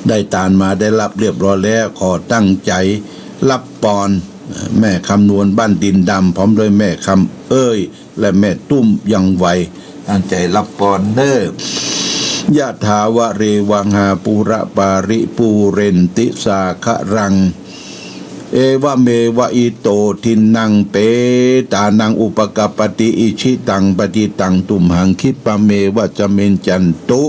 ได้ตานมา ได้ฮับเรียบร้อยแล้ว ขอตั้งใจ๋ฮับปอน แม่คำนวณบ้านดินดำ พร้อมด้วยแม่คำเอ้ย และแม่ตุ้มยังไว ตั้งใจ๋ฮับปอนเน่อ ยะถาวะริวะหาปูระปาริปูเรนติสาคะรัง เอวะเมวะอิโตทินนังเปตานังอุปกัปปติ อิชิตังปฏิตังตุมหัง คิปะเมวะสะมิจฉันตุ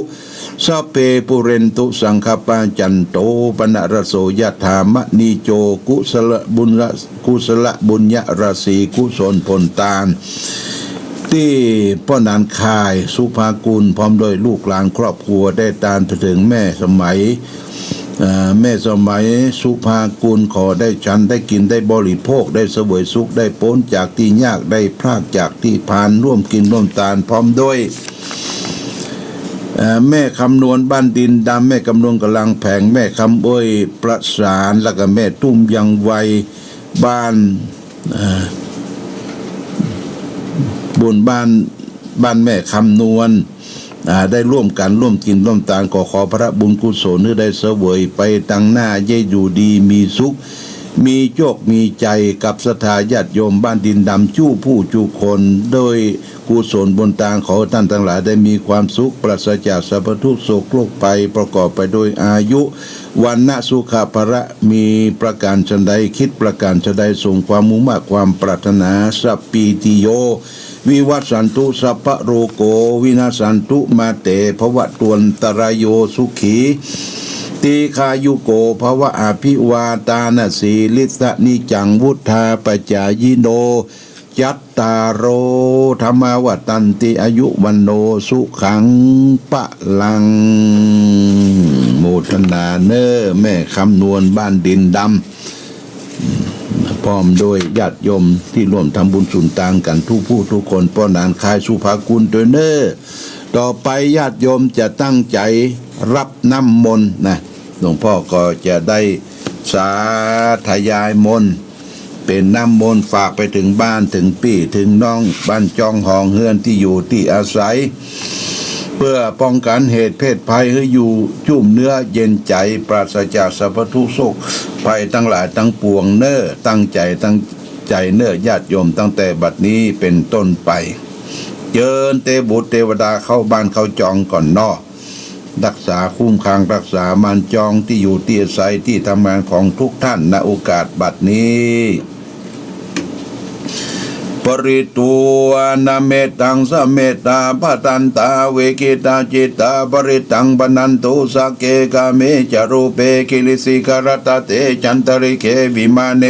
สัพเพปูเรนตุสังคะปา จันโตปะนะระโส ยะถามะณีโจติ กุสละบุญญะ กุสละบุญญะราศี กุศลผลตาน ตี้ป้อหนานคาย สุภากุล พร้อมด้วยลูกหลานครอบครัว ได้ตานไปเถิงแม่สมัย เอ่อ แม่สมัยสุภากุล ขอได้ฉัน ได้กิ๋น ได้บริโภค ได้เสวยสุข ได้ป๊นจากตี้ยาก ได้พรากจากตี้พาล ร่วมกิ๋นร่วมตานพร้อมด้วย เอ่อ แม่คำนวลบ้านดินดำ แม่คำนวลกำลังแผง แม่คำอ้อยประสาน แล้วก็แม่ตุ้มยังไวบ้าน เอ่อ บุญบ้าน บ้านแม่คำนวล อ่า ได้ร่วมกั๋นร่วมกิ๋นร่วมตาน ก็ขอพระบุญกุศลหื้อได้เสวยไปตังหน้า เย้ยอยู่ดีมีสุข มีโจคมีชัยกับศรัทธาญาติโยมบ้านดินดำกู้ผู้กู้คน โดยกุศลบุญตาน ขอต้านตังหลายได้มีความสุข ปราศจากสัพพะทุกข์โศกโรคภัย ประกอบไปด้วยอายุ วรรณะ สุขะ พละ มีประก๋านฉันใด คิดประก๋านฉันใด สมความมุ่งมาดความปรารถนา สัพพีติโย วิวัชชันตุ สัพพะโรโค วินัสสันตุ มาเต ภวัตวันตะราโย สุขี ทีฆายุโก ภวะ อภิวาทานะสีลิสสะ นิจจัง วุฑฒาปจายิโน จัตตาโร ธัมมา วัฑฒันติ อายุ วัณโณ สุขัง พลัง โมทนาเน้อ แม่คำนวลบ้านดินดำ พร้อมด้วยญาติโยมตี้ร่วมทำบุญสุนตางกั๋นกู้ผู้กู้คน ป้อหนานคายสุภากุลตวยเน้อ ต่อไปญาติโยมจะตั้งใจ๋ฮับน้ำมนต์นะ หลวงพ่อก็จะได้สาธยายมนต์ เป๋นน้ำมนต์ฝากไปเถิงบ้านเถิงปี้เถิงน้อง บ้านจ้องหองเฮือนตี้อยู่ตี้อาศัย เปื้อป้องกั๋นเหตุเพศภัยหื้ออยู่จุ่มเนื้อเย็นใจ๋ ปราศจากสัพพะทุกข์โศกภัยตังหลายตังปวงเน้อ ตั้งใจ๋ตั้งใจ๋เน้อญาติโยม ตั้งแต่บัดนี้เป๋นต้นไป เจิญเตวบุตรเตวดาเข้าบ้านเข้าจองก่อนเนาะ ฮักษาคุ้มครองฮักษาบ้านจองตี้อยู่ตี้อาศัยตี้ทำงานของทุกท่าน ณ โอกาสบัดนี้ ปริตวานะเมตังสะเมตตา ภะทันตา เวกิตาจิตตา ปริตตัง ภะนันตุ สักเข กาเม จะ รูปเป กิริสิขะรัตตะเต จันตะริเข วิมาเน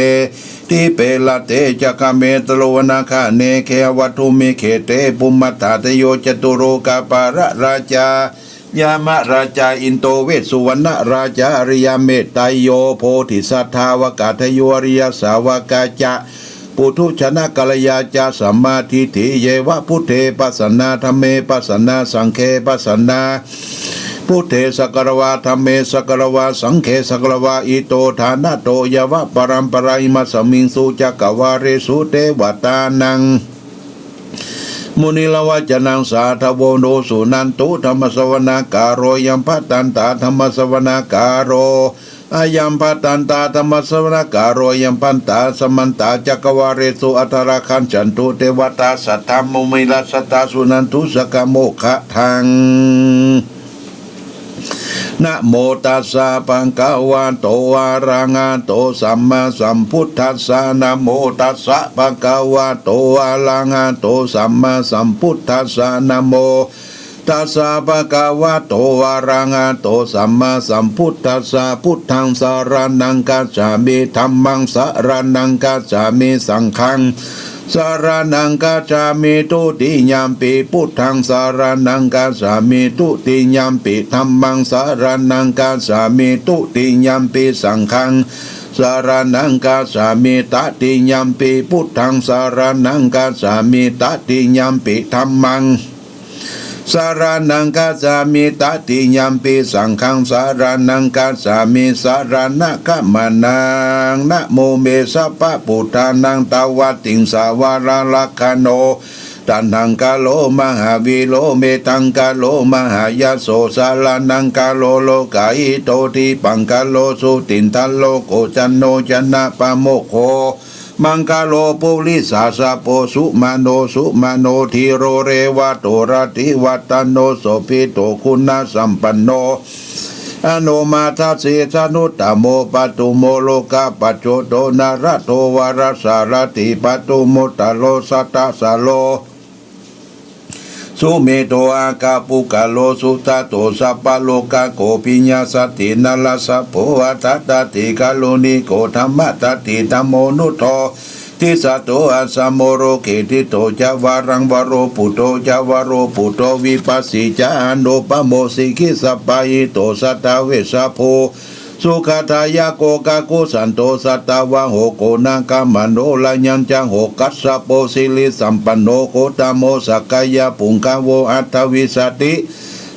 ทิเป ละเต จะ กาเม ตะโลวนาคาเน เขหะวัตถุมิ เขเต ภุมมัฏฐาเตโย จะตุโรกาปาละราชา ยะมะราชา อินโด เวสสุวัณณะราชา อริยะเมตไตรโย โพธิสัตถาวากาทะโย อริยะสาวกาจะ ปุถุชนะกัลยาจะ สัมมาทิฏฐิ เยวะ บุตเท ปัสสะนา ธัมเม ปัสสะนา สังเฆ ปัสสะนา บุตเท สักกะระวา ธัมเม สักกะระวา สังเฆ สักกะระวา อิโต ฐานะโต ยะวะ ปะรัมปะรา อิมัสสะมิงสุ จักกะวาเลสุ เตวะตานัง มุนิระวะจะนัง สาธะโว โน สุนันตุ ธัมมะสะวะนะกาโล อะยัมภะทันตา ธัมมะสะวะนะกาโล อะยัมภะทันตา ธัมมะสะวะนะกาโล อะยัมภะทันตา สะมันตะ จักกะวาเลสุ อัตถะระคันฉันตุ เตวะตา สัตถะมุนิราชสัตถะ สุนันตุ สักขะโมคคะทัง นะโมตัสสะ ภะคะวะโต อะระหะโต สัมมาสัมพุทธัสสะ นะโมตัสสะ ภะคะวะโต อะระหะโต สัมมาสัมพุทธัสสะ นะโมตัสสะ ภะคะวะโต อะระหะโต สัมมาสัมพุทธัสสะ พุทธัง สะระณัง คัจฉามิ ธัมมัง สะระณัง คัจฉามิ สังฆัง สะระณัง คัจฉามิ ทุติยัมปิ พุทธัง สะระณัง คัจฉามิ ทุติยัมปิ ธัมมัง สะระณัง คัจฉามิ ทุติยัมปิ สังฆัง สะระณัง คัจฉามิ ตติยัมปิ พุทธัง สะระณัง คัจฉามิ ตติยัมปิ ธัมมัง สะระณัง คัจฉามิ ตติยัมปิ สังฆัง สะระณัง คัจฉามิ สะระณะขะมะนัง นะโมเม สัพพะพุทธานัง ตาวัตติงสาวาระลักขะโณ ตะหังกะโร มหาวีโร เมธังกะโร มหายะโส สะระณังกะโร โลกาหิโต ทิปังกะโร สุตินทะโร โกศจันโณ จนะปะโมคโข มังคาโร ปุริสาสะโพ สุมาโณ สุมาโณ ธีโร เรวะโต รติวัตโณ โสภิโต คุณสัมปันโณ อโนมาทัสสี สะนุตตะโม ปะตุมโม โลกะปัจโจโต นะระโต วะรสารติ ปะตุมมุตตะโร สัตตะสะโล สุเมโธ อะคะปุคคะโล สุทัตโต สัพพะโลกะโข ปิยะสะติ นะระสะโพ อัฏฐะตะติ กะรุณิโก ธัมมะตะติ ธัมโมนุตโธ ติสสะโต อัสสะโม โลเก ทิฏฐิโต จะ วะรัง วะโรปุตโธ จะ วะโรปุตโธ วิปัสสี จะ อนุปะโม สิกขิสัพพาหิโต สัตถะเวชชะโพ สุขะทายะโก กักขุสันโต สัตตะวาโห โกณาคะมะโณ ระยัญจะโห คัสสะโป สิริสัมปันโน โคตะโม สักกายะปุงกะโว อัตถะวิสสะติ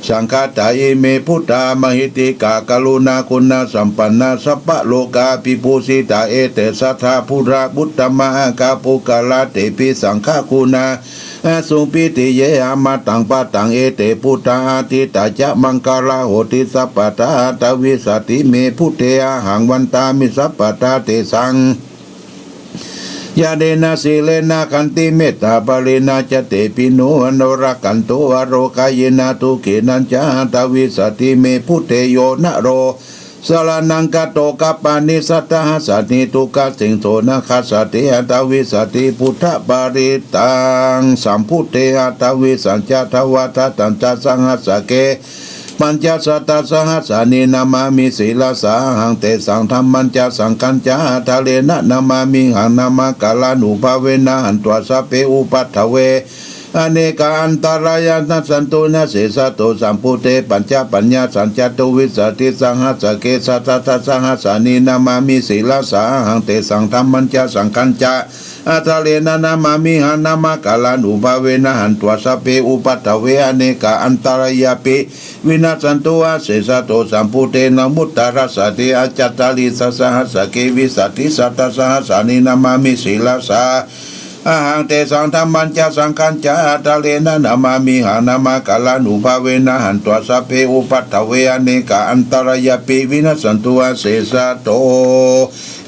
สังฆาตา อิเม บุตตะ มะหิตติกะ กะรุณาคุณะสัมปันนา สัพพะโลกาภิปูชฌิตา เอเต สัตถะปุระ อุตตมะ อาคาปุคคละ เตปิ สังฆะคุณา อาสุง ปิติเยหะ มะตัง ปะตัง เอเต บุตตะ อาทิตตะ จะ มังคะละโหติ สัพพะทา อัตถะวิสสะติ เม บุตเต อะหัง วันตามิ สัพพะทา เตสัง ญาเณนะ สีเลนะ ขันติ เมตตา บาเรนะ จะ เตปิ โน อะโน รักขันตุ อะโรคะเยนะ สุขินะ จะ อัตถะวิสสะติ เม บุตเต โยนะโร สะระณัง คโต คัปปานิ สัตถะหัสสะนิ ทุกขะเสงโส นะ คัสสะติ อัตถะวิสสะติ บุตตะ ปะริตตัง สัม บุตเต อัตถะวิสสัญจะ ทวาทะสัญจะ สัง หัสสะเก ปัญจะ สัตถะสัง หัสสานิ นะมามิ สีลสา อะหัง เตสัง ธัมมัญจะ สังฆัญจะ อาทาเรนะ นะมามิหัง นะมะการานุภาเวนะ หันत्वा สัพเพ อุปัฏฐเว อะเนกา อันตะรายา วินะสสันตุ นะ เสสะตุ สัม บุตเต ปัญจะ ปัญญาสัญจะ ชตุวิสสะติ สัง หัสสะเก สัตถะสัตถะสัง หัสสานิ นะมามิ สีลสา อะหัง เตสัง ธัมมัญจะ สังฆัญจะ อาทาเรนะ นะมามิหัง นะมะการานุภาเวนะ หันत्वा สัพเพ อุปัฏฐเว อะเนกา อันตะรายาปิ วินะสสันตุ อะเสสะตุ สัม บุตเต โลกุตตะรัสสะติ อะจัตตาริสสะหัสสะเก วิสสะติ สัตถะสัง หัสสานิ นะมามิ สีลสา อะหัง เตสัง ธัมมัญจะ สังฆัญจะ อาทาเรนะ นะมามิหัง นะมะการานุภาเวนะ หันत्वा สัพเพ อุปัฏฐเว อะเนกา อันตะรายาปิ วินะสสันตุ อะเสสะตุ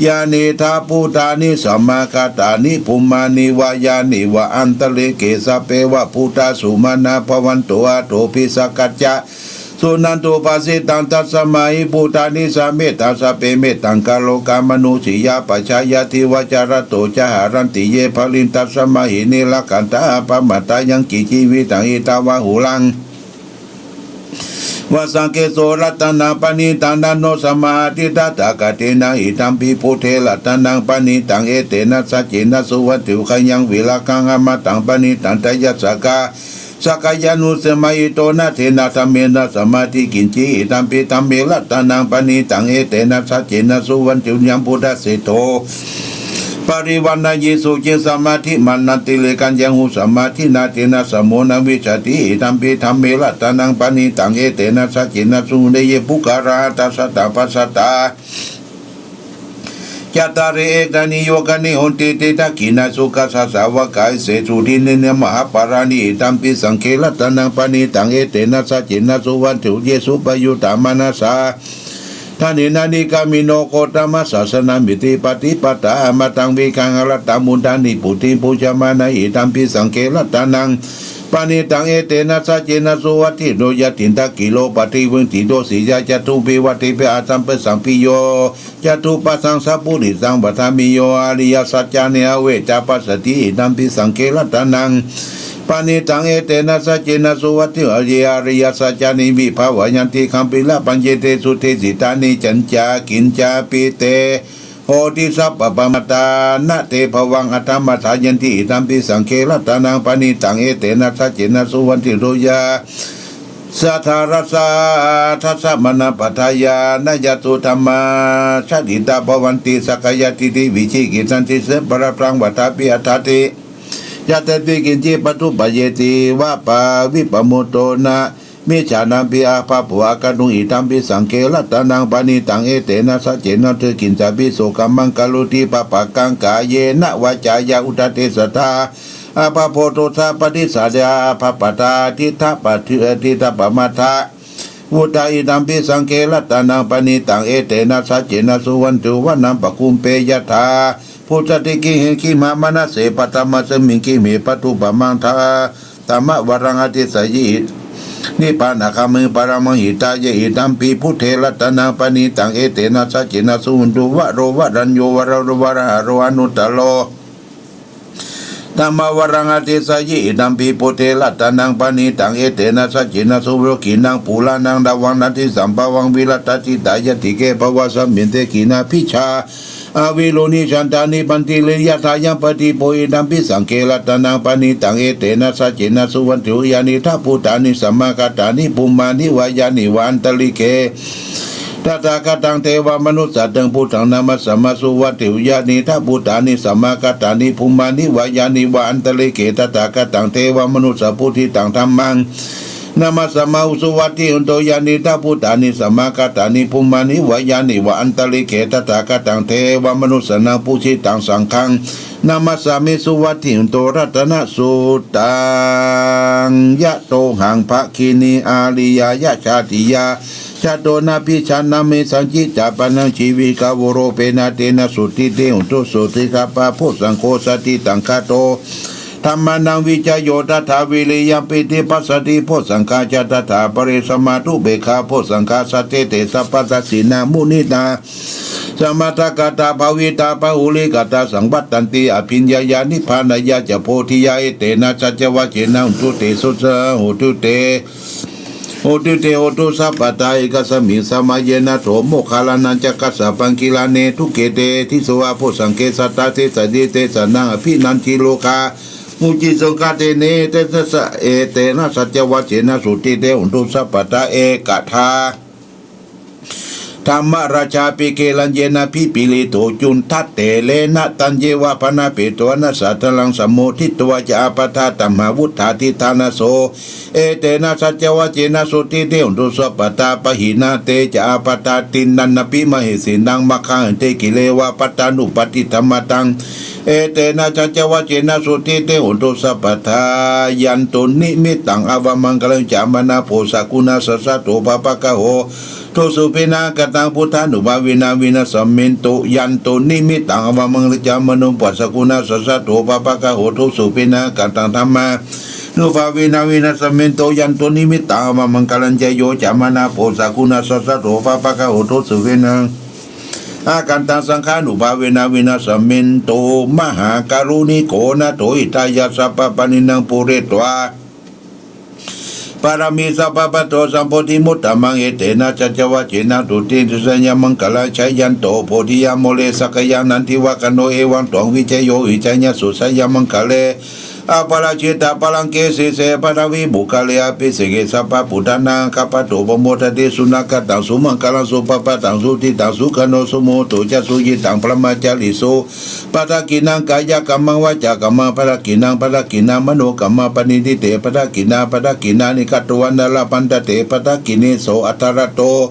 ยานิทัพพุทธานิ สมาคาตานิ ภูมานิ วา ยานิ วา อันตะริกเข สัพเพ วะ พุทธา สุมาณา ภะวันตุ อะโถ ปิ สักกัจจะ สุนันตุ ภาสิตัง ตัสสะมา หิ พุทธานิ สะ เมตตา สัพเพ เมตตัง กะโร กา มานุสสียา ปะชายัตถิ วา จา ระโต จะ หะรันติ เย บะลิง ตัสสะมา หิ นิ รักขันทา อะ ภะ มะ ตา ยัง กิญ จี วิ ตัง อิ ทา วา หุ รัง วา สัง เก โส รัตตะนัง ปะณิตัง นะ โน สะ มา อะ ทิ ตถะ กะ เต นะ หิ ธัม ปิ พุทเท รัตตะนัง ปะณิตัง เอ เต นะ สัจ เจ นะ สุ วัต ถุ ขะ ยัง วิ ระ ขัง อะ มะ ตัง ปะณิตัง ตะ ยัสสะ กา สะ กายานุ สะ มา หิ โต นะ เต นะ ธัม เม นะ สะ มา อะ ทิ กิญ จี หิ ธัม ปิ ธัม เม รัตตะนัง ปะ ณิ ตัง เอ เต นะ สัจ เจ นะ สุ วัต ถุ ยัง พุทธะ เสโถ ปะ ริ วะ นะ ยิ สุ จิง สะ มา อะ ทิ มา นัน ติ เร กัญ ยัง หุ สะ มา อะ ทิ นา เต นะ สะ โม นะ วิ ชชะ ติ หิ ธัม ปิ ธัม เม รัตตะนัง ปะ ณิ ตัง เอ เต นะ สัจ เจ นะ สุ เน เย ปุคคะ ลา หัตถะ สัตตะ ปัสสะ ตา จัตตา ริ เอ ตา นิ โย คะ นิ โหนติ ติ ทักขิณา สุ ขัสสะ สา วะ กา เอ เส สุ ทิน ติ นะ มะ หะ ปา รา นิ หิ ธัม ปิ สัง ฆ ะ รัตตะนัง ปะ ณิ ตัง เอ เต นะ สัจ เจ นะ สุ วัต ถุ เย สุ ปะ ยุตตะ มา นะ สา ทา เน นะ นิ กา มิ โน โค ต มะ สา สะ นา มิ ติ ปะ ติ ปะ ตา อะ มะ ตัง วิ หะ รัตตะ มุน ทา นิ ปุ ติ ปู ชะ มา นะ หิ ธัม ปิ สัง ฆ ะ รัตตะนัง ปะ ณิ ตัง เอ เต นะ สัจ เจ นะ สุ วัต ถุ โย ยะ ถิน ทะ กิ โล ปะ ทิ วิ ติ โต สิ ยะ จะ ตุ ปิ วัต ถิ เป อะ ธัม ปะ สัง ปิ โย จะ ตุ ปะ สัง สะ ปุ ริ สัง วั ฏ ฐา มิ โย อะ ริ ยะ สัจ จา เน อะ เว จะ ปัส สะ ติ หิ ธัม ปิ สัง ฆ ะ รัตตะนัง ปะ ณิ ตัง เอ เต นะ สัจ เจ นะ สุ วัต ถุ เย อะ ริ ยะ สัจ จา นิ วิ ภะ วะ ยัน ติ ขัม ปิ ละ ปัญ เย เต สุ เท สิ ตา นิ จัญ จะ กิญ จะ ปิ เต โหติ สัพ พะ ปะ มา ตา นะ เต ภะ วัง อะ ธัม มะ ทา ยัน ติ หิ ธัม ปิ สัง ฆ ะ รัตตะนัง ปะ ณิ ตัง เอ เต นะ สัจ เจ นะ สุ วัต ถุ โต ยะ สะ ทา รัสสะ ทัสสะ มะ นะ ปะ ทา ยา นะ ยะ สุ ธัม มา ชะ ดิ ตา ภะ วัน ติ สัก กาย ทิ ฏ ฐิ วิ จิ กิ จ ชัน ติ เส ปะ ระ พลัง วะ ฏา ปิ อัฏฐา ติ ยะ เต ปิ กิญ จิ ปะ ทุ ปะ เย ติ วะ ปะ วิ ปะ มุต โต นะ มิ จฉา ธัม ปิ อะ ภะ โพ อะ กะ ตุง หิ ธัม ปิ สัง ฆ ะ รัตตะนัง ปะ ณิ ตัง เอ เต นะ สัจ เจ นะ สุ กิญ จะ ปิ โส กะ มัง กะ โร ติ ปะ ปะ กัง กา เย นะ วา จา ยะ อุ ทะ เต สะ ทา อะ ภะ โพ โท สะ ปะ ทิ สา ยา อะ ภะ ปะ ทา ทิ ฏ ฐะ ปะ ทิ ฏ ฐะ ปะ มา ทะ วุ ทา หิ ธัม ปิ สัง ฆ ะ รัตตะนัง ปะ ณิ ตัง เอ เต นะ สัจ เจ นะ สุ วัต ถุ วะ นะ ปะ คุม เป ยะ ถา พุ ชะ ติ กิ หิ คิ มะ มะ นะ เส ปะ ทะ มะ ส มิง กิ เห ปะ ทุ ปะ มัง ทา ตะ มะ วะ รัง อะ ทิ สะ ยิ นิ พา นะ คา มิ ปะ ระ มะ หิ ตา เย หิ ธัม ปิ พุ เท รัตตะนัง ปะ ณิ ตัง เอ เต นะ สัจ เจ นะ สุ วัต ถุ วะ โร วะ รัญ โญ วะ ระ โร วะ ระ หะ โร อ นุตตะ โร ธัม มะ วะ รัง อะ ทิ สะ ยิ หิ ธัม ปิ พุ เท รัตตะนัง ปะ ณิ ตัง เอ เต นะ สัจ เจ นะ สุ วัต ถุ ขี นัง ปู ระ นัง ดา วัง นะ ทิ สัม ภะ วัง วิ รัต ทิ ตา ยัต ถิ เก ภะ วะ ส มิน เต ขี นา ภิ ชา อะ วิ รู นิ ชัน ทา นิ พัน ทิ ริ ยะ ถา ยัง ปะ ทิ โพ หิ ธัม ปิ สัง ฆ ะ รัตตะนัง ปะ ณิ ตัง เอ เต นะ สัจ เจ นะ สุ วัต ถุ ยา นิ ทัพ พุ ทา นิ สมา คา ตา นิ ภู มา นิ วา ยา นิ วา อัน ตะ ริ เข Tathāgataṃ devamanussapūjaṃ buddhaṃ namassāma. Suvatthi uyyānīdha bhūtāni samāgatāni bhummāni vā yāni va antalikkhe. Tathāgataṃ devamanussapūjaṃ buddhaṃ dhammaṃ namassāma. Suvatthi hontu yānīdha bhūtāni samāgatāni bhummāni vā yāni va antalikkhe. Tathāgataṃ devamanussānaṃ pūjitaṃ saṅghaṃ namassāmi. Suvatthi hontu ratanaṃ suttaṃ. Yatohaṃ bhagini āriyā jātiyā jāto nābhijānāmi sañcicca pāṇaṃ jīvitā voropena tena sotthi te hontu sotthi. Sabbapāṇabhūsaṅgho jātisaṅkhāto dhammānaṃ vicayo tathā viriyampīti passaddhi bhūsaṅghā ca tathāpare samādhupekkhā bhūsaṅghā. Sattete sabbadassinā muninā sammadakkhātā bhāvitā bahulīkatā saṃvattanti abhiññāya nibbānāya ca bodhiyā. Etena saccavajjena hontu te suvatthi hotu te hotu te hotu sabbadā. Ekasmiṃ samaye nātho moggallānañca kassapaṃ gilāne dukkhite disvā bojjhaṅge satta desayi. Tesānaṃ abhiraṃ nirogā mucciṃsu kattena. Etena sa etena saccavajjena sotthi te hontu sabbadā. Ekadā dhammarājāpi gelaññenābhipīḷito cundattherena taññeva bhaṇāpetvāna sādaraṃ sammoditvā ca ābādhā tamhā vuṭṭhāsi ṭhānaso. Etena saccavajjena sotthi te hontu sabbadā. Pahīnā te ca ābādhā tiṇṇannampi mahesinaṃ maggāhañce gilevā pattānuppattidhammataṃ. Etena saccavajjena sotthi te hontu sabbadā. Yandunnimittaṃ avamaṅgalañca manāpo sakuṇassa saddo pāpaggaho dussupinaṃ akantaṃ buddhānubhāvena vināsamentu. Yandunnimittaṃ avamaṅgalañca manāpo sakuṇassa saddo pāpaggaho dussupinaṃ akantaṃ dhammānubhāvena vināsamentu. Yandunnimittaṃ avamaṅgalañca yo cāmanāpo sakuṇassa saddo pāpaggaho dussupinaṃ akantaṃ saṅghānubhāvena vināsamentu. Mahākāruṇiko nātho hitāya sabbapāṇinaṃ pūretvā pāramī sabbā patto sambodhimuttamaṃ. Etena saccavajjena sotthi te jayamaṅgalaṃ. Jayanto bodhiyā mūle sakyānaṃ nandivaḍḍhano evaṃ tvaṃ vijayo hohi jayassu jayamaṅgale. Aparājitapallaṅke sīse paṭhavipokkhare abhiseke sabbabuddhānaṃ aggappatto pamodati. Sunakkhattaṃ sumaṅgalaṃ supabhātaṃ suhuṭṭhitaṃ sukhaṇo sumuhutto ca suyiṭṭhaṃ brahmacārisu padakkhiṇaṃ kāyakammaṃ vācākammaṃ padakkhiṇaṃ padakkhiṇaṃ manokammaṃ paṇidhī te padakkhiṇā padakkhiṇāni katvāna labhantatthe padakkhiṇe. So atthaladdho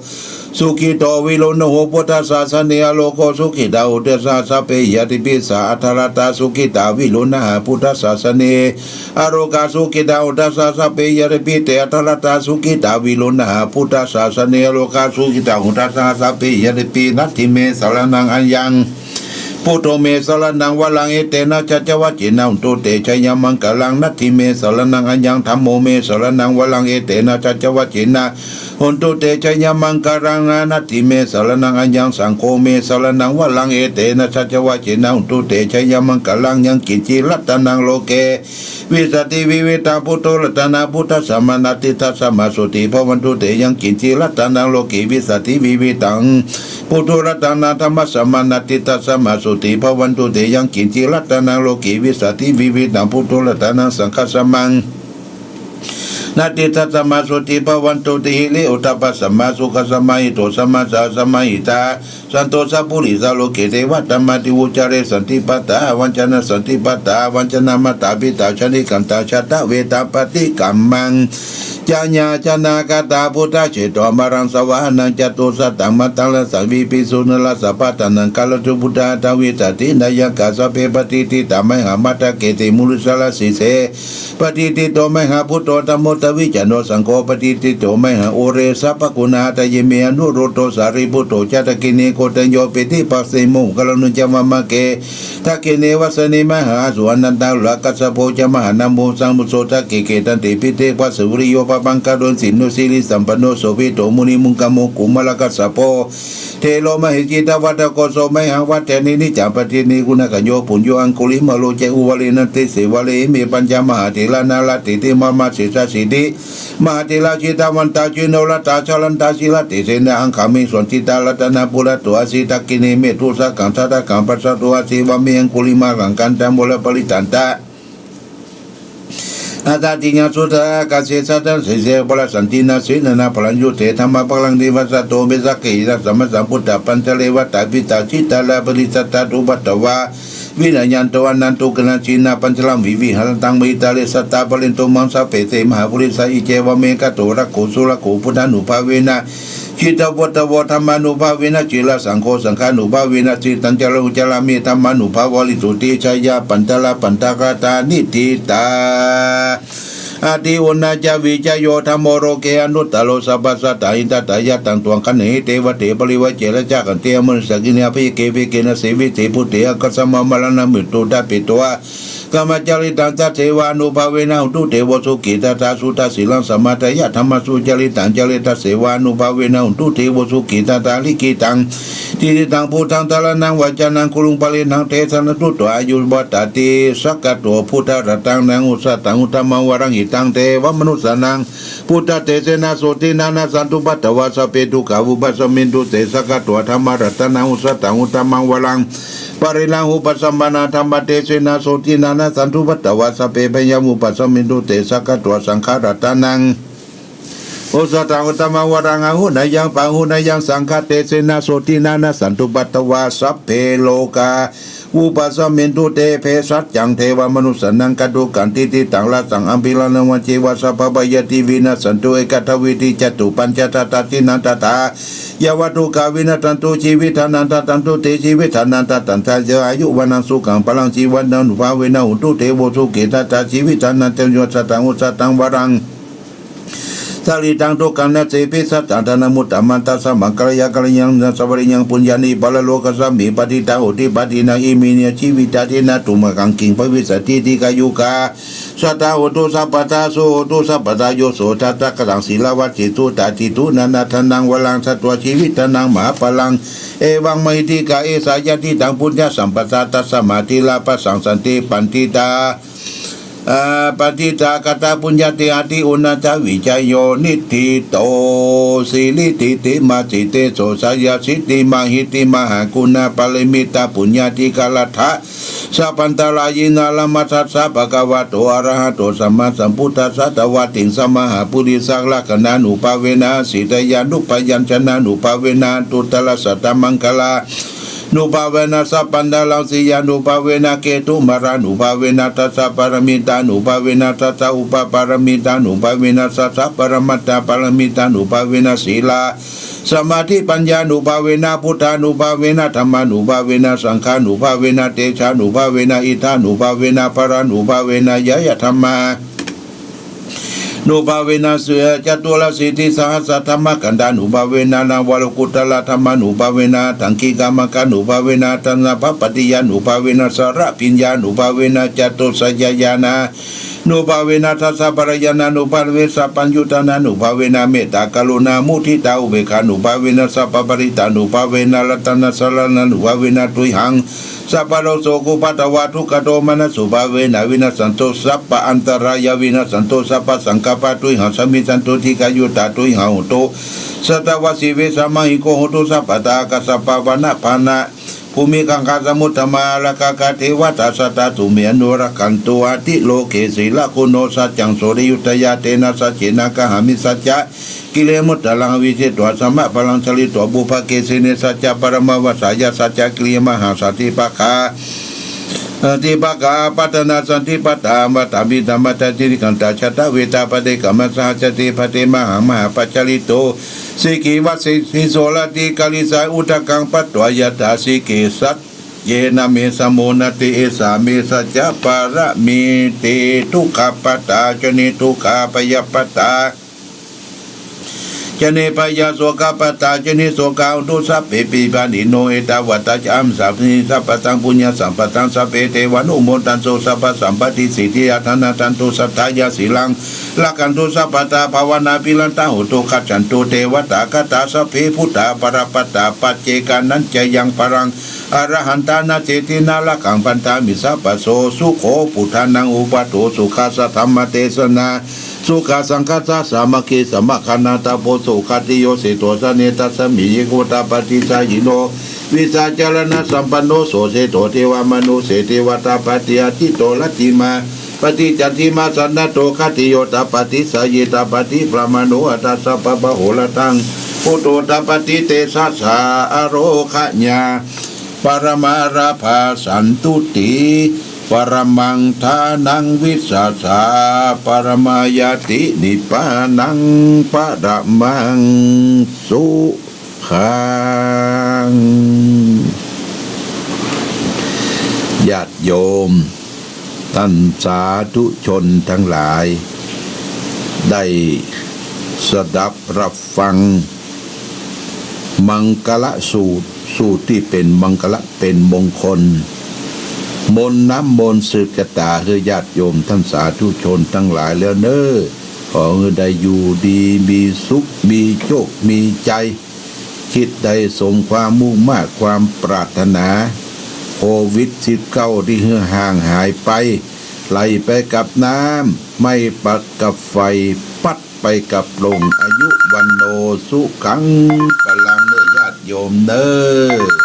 sukhito viruḷho buddhasāsane arogo sukhitā hotha saha sabbehi ñātibhi. Sā atthaladdhā sukhitā viruḷhā buddhasāsane arogā sukhitā hotha saha sabbehi ñātibhi. Te atthaladdhā sukhitā viruḷhā buddhasāsane arogā sukhitā hotha saha sabbehi ñātibhi. Natthi me saraṇaṃ aññaṃ, buddho me saraṇaṃ varaṃ, etena saccavajjena hontu te jayamaṅgalaṃ. Natthi me saraṇaṃ aññaṃ, dhammo me saraṇaṃ varaṃ, etena saccavajjena hontu te jayamaṅgalaṃ. Natthi me saraṇaṃ aññaṃ, saṅgho me saraṇaṃ varaṃ, etena saccavajjena hontu te jayamaṅgalaṃ. Yaṅkiñci ratanaṃ loke vijjati vividhaṃ puthu ratanaṃ phuṭṭhassa mā, natthi tasmā sotthī bhavantu te. Yaṅkiñci ratanaṃ loke vijjati vividhaṃ puthu ratanaṃ dhammassa mā, natthi tasmā sotthī bhavantu te. Yaṅkiñci ratanaṃ loke vijjati vividhaṃ puthu ratanaṃ saṅghassa mā, natthi tasmā sotthī bhavantu te. Hiri ottappa sammā sukha sammā hito sammā saha sammā hitā santo sappurisā loke devatamāti vuccare. Santi patā avañcanā santi patā avañcanā mātā pitā jātikantā jātaveda paṭikkama ca ñātibhi. Anagatā buddhajeno amaraṃ savāhanaṃ catusaccaṃ mātaraṃ saviṃ pīḷuṃ narāsabhā. Taṇhaṅkarānubhūtatā visaṭhināyakā sabbe patiṭṭhitā mayhaṃ matthake te munissarā. Sīse patiṭṭhito mayhaṃ buddho dhammo dvilocane saṅgho patiṭṭhito mayhaṃ ure sabbaguṇāhitaye. Me anuruddho sārīputto ca dakkhiṇe koṇḍañño piṭṭhibhāsimokkharā anuruddho ca vāmake. Dakkhiṇe vasaṇhi mayhaṃ āsuṃ ānandarāhulā kassapo ca mahānāmo sampāpuṇṇo. Santike santike tante piṭṭhibhāsurayo pāpūjako sīlo sirisampanno sobhito munipuṅgavo. Kumārakassapo thero mahesī cittavādako so mayhaṃ vadane niccaṃ patiṭṭhāmi guṇākaro. Puṇṇo aṅgulimālo ca uvareṇ sīse vare ime pañca mahātherā nāḷhāsi diṭṭhiṃ mahāsena sīse mahātherā jitavanto jinorasā jalantā sīlatejena aṅgamaṅgesu saṇṭhitā. Ratanaṃ purato āsi dakkhiṇe mettasuttakaṃ dhajaggaṃ pacchato āsi vāme aṅgulimālakaṃ khandhamoraparittañca Atā tiyaṃ suddhā kāse sadā sīse aparajjitanā sīlena phuṭṭhantā ye dhammā pāṇaratino saṅgho te sabbā devā saṅghe sammā sambuddhapañjare vata pitasīlā parisuddhā dubbadavā vinayanto anantu kaṇṇasenā pañjaraṃ viharantā mahītale sadā pālentu maṃ sabbe te mahāpurisā icceva me kato rakkho surakkho buddhānubhāvena jitaputtavo dhammānubhāvena cirasaṅgho saṅghānubhāvena jitañjaro carāmi dhammānubhāvapālito te jaya pañjarapañjaratā niṭṭhitā. Atthi uṇhassa vijayo dhammo loke anuttaro sabbasattahitatthāya taṃ tuvaṃ gaṇhāhi devate parivajje rājadaṇḍe amanussakkhāne abhayagge bhagge nasīvise bhūte ākassā mamaṃ maraṇaṃ mutto ṭhapetvā brahmacāritaṃ tasseva ānubhāvena hotu devo sukhī tadā suddhasīlaṃ samādāya dhammaṃ sucaritaṃ acare tasseva ānubhāvena hotu devo sukhī tadā likkhitaṃ cintitaṃ buddhaṃ saraṇaṃ vacanaṃ guruṃ parittaṃ desanaṃ sutvā āyuṃ vaḍḍhati. Sakkatvā buddharatanaṃ osathaṃ uttamaṃ varaṃ hitaṃ devamanussānaṃ buddhatejena sotthinā nassantupaddavā sabbe dukkhā vūpasamentu te. Sakkatvā dhammaratanaṃ osathaṃ uttamaṃ varaṃ pariḷāhūpasamanaṃ dhammatejena sotthinā nassantupaddavā sabbe bhayā vūpasamentu te. Sakkatvā saṅgharatanaṃ osathaṃ uttamaṃ varaṃ āhuneyyaṃ pāhuneyyaṃ saṅghatejena sotthinā nassantupaddavā sabbe rogā vūpasamentu te. Bhesajjaṃ devamanussānaṃ gātukaṃ tiṭṭhitaṃ rasaṃ abhiṇhaṃ vajjetvā sabbabhayāti vinassantu ekadā vītī jātu pañcasataṃ dinnaṃ tathā yāva dukkhā vinassantu jīvitadhammā dadantu te jīvitadhammā dadantaṃ ca āyu vaṇṇaṃ sukhaṃ balaṃ jīvitadhammānubhāvena hotu devo sukhī tadā jīvitadhammā ca yo satthā osathaṃ varaṃ sārīraṃ dukkhaṃ nassepi satthaṃ dhanamuttamaṃ tasmā karaṇīyaṃ karanaṃ saṃvarinaṃ puññāni paralokasmiṃ patiṭṭhā honti padakkhiṇaṃ iminā jīvitā dinnaṃ dukkhamogakkhāti bhavissatīti. Dīghāyukā sadā hontu sabbadā sukhī hontu sabbadā yo so tathāgataṃ sīlaṃ vajjesi suttaṃ diṭṭhi nānādhanaṃ varaṃ datvā jīvitadhammānubhāvena mahapphalaṃ evaṃ mahiddhikā esā yadidaṃ puññasampadaṃ tasmā dhīraṃ pasangsanti paṇḍitā ā, paṇḍitāgatā puññatthi atthi uṇhassa vijayo niṭṭhito. Siridhitimatitejojayasiddhimahiddhimahāguṇāparamitapuññādhikārattha sabbantarāyena abhabba tassa bhagavato arahato sammāsambuddhassa dvattiṃsamahāpurisalakkhaṇānubhāvena sītyānubyañjanānubhāvena aṭṭhuttarasatamaṅgalā nubhāvena sabbantarāyasītyānubhāvena ketumālānubhāvena dasapāramitānubhāvena dasaupapāramitānubhāvena sataparamātthapāramitānubhāvena sīla samādhipaññānubhāvena buddhānubhāvena dhammānubhāvena saṅghānubhāvena tejānubhāvena iddhānubhāvena balānubhāvena ñeyyadhammā nubhāvena caturāsītisahassadhammakkhandhānubhāvena navalokuttaradhammānubhāvena aṭṭhaṅgikamaggānubhāvena aṭṭhānasappatiyānubhāvena chaḷabhiññānubhāvena catusaccañāṇānubhāvena dasabalañāṇānubhāvena sabbaññutañāṇānubhāvena mettākaruṇāmuditāupekkhānubhāvena sabbaparittānubhāvena ratanattayasaraṇānubhāvena tuyhaṃ sabbarogosukhūpaddavadukkhadomanassupāyāsā vinassantu sabbaantarāyā vinassantu sabbasaṅkappā tuyhaṃ samijjhantu dīghāyutā tuyhaṃ hotu sadā vajjasī vessāmahiko hotu sabbadā. Ākāsapabbatavanabhānabhūmigaṅgā samuddamanāgā devatā sadā tumhe anurakkhantu atthi loke. Sīlaguṇo saccaṃ sotthi viruḷhichandā tena saccena gahaṃ saccha kiriyamuttaraṃ abhijjhetvā sabbamāraṃ jīvitva pubbe kale saccaparamavasāya saccakiriyamahaṃ santi pakkhā santi pakkhā apattanā santi pattā amatā vidhamatā santi tikkhamatā janatavedhā paṭikkama sahajāti bhante mahaṃ mahāpajjalito sikkhivassi visorati karīsa udakaṃ patvā yathā sikkhī saccena me samo natthi esā me saccapāramī. Te dukkhappattā ca niddukkhā bhayappattā ca nibbhayā sokappattā ca nissokā hontu sabbepi pāṇino. Ettāvatā ca amhehi sambhataṃ puññasampadaṃ sabbe devānumodantu sabbasampattisiddhiyā. Dānaṃ dadantu saddhāya sīlaṃ rakkhantu sabbadā bhāvanābhiratā hontu gacchantu devatāgatā. Sabbe buddhā balappattā paccekānañca yaṃ balaṃ arahantānañca tena rakkhaṃ bandhāmi sabbaso. Sukho buddhānaṃ uppādo sukhā saddhammadesanā sukhā saṅghassa sāmaggī samaggānaṃ tapo sukhatthi yo seṭṭho sāsane tasmiṃ ye gurū paṭisayino vijjācaraṇasampanno so seṭṭho devamanusseseva tapati atīto rattimānī ปฏิจจาทิมาสะนะโต คติโย ตปาติ สายี ตปาติ พรหมโณ อัฏฐะ สัพพะมโหรตัง พุทโธ ตปาติ เตสะสา อโรคะญา ปรมาราภา สันตุติ ปรมัง ฐานัง วิสสาสะ ปรมายาติ นิพพานัง ปรมัง สุขัง ญาติโยม ต้านสาธุชนตังหลาย ได้สดับรับฟัง มังคละสูตร สูตรตี้เป๋นมังคละ เป๋นมงคล มนต์น้ำมนต์สืบจะต๋าหื้อญาติโยมต้านสาธุชนตังหลายแล้วเน่อ ขอหื้อได้อยู่ดีมีสุข มีโชค มีชัย คิดได้สมความมุ่งมาดความปรารถนา โควิดสิบเก้าตี้หื้อห่างหายไป ไหลไปกับน้ำ ไหม้ไปกับไฟ ปัดไปกับลม อายุ วัณโณ สุขัง พลัง เน่อญาติโยมเน่อ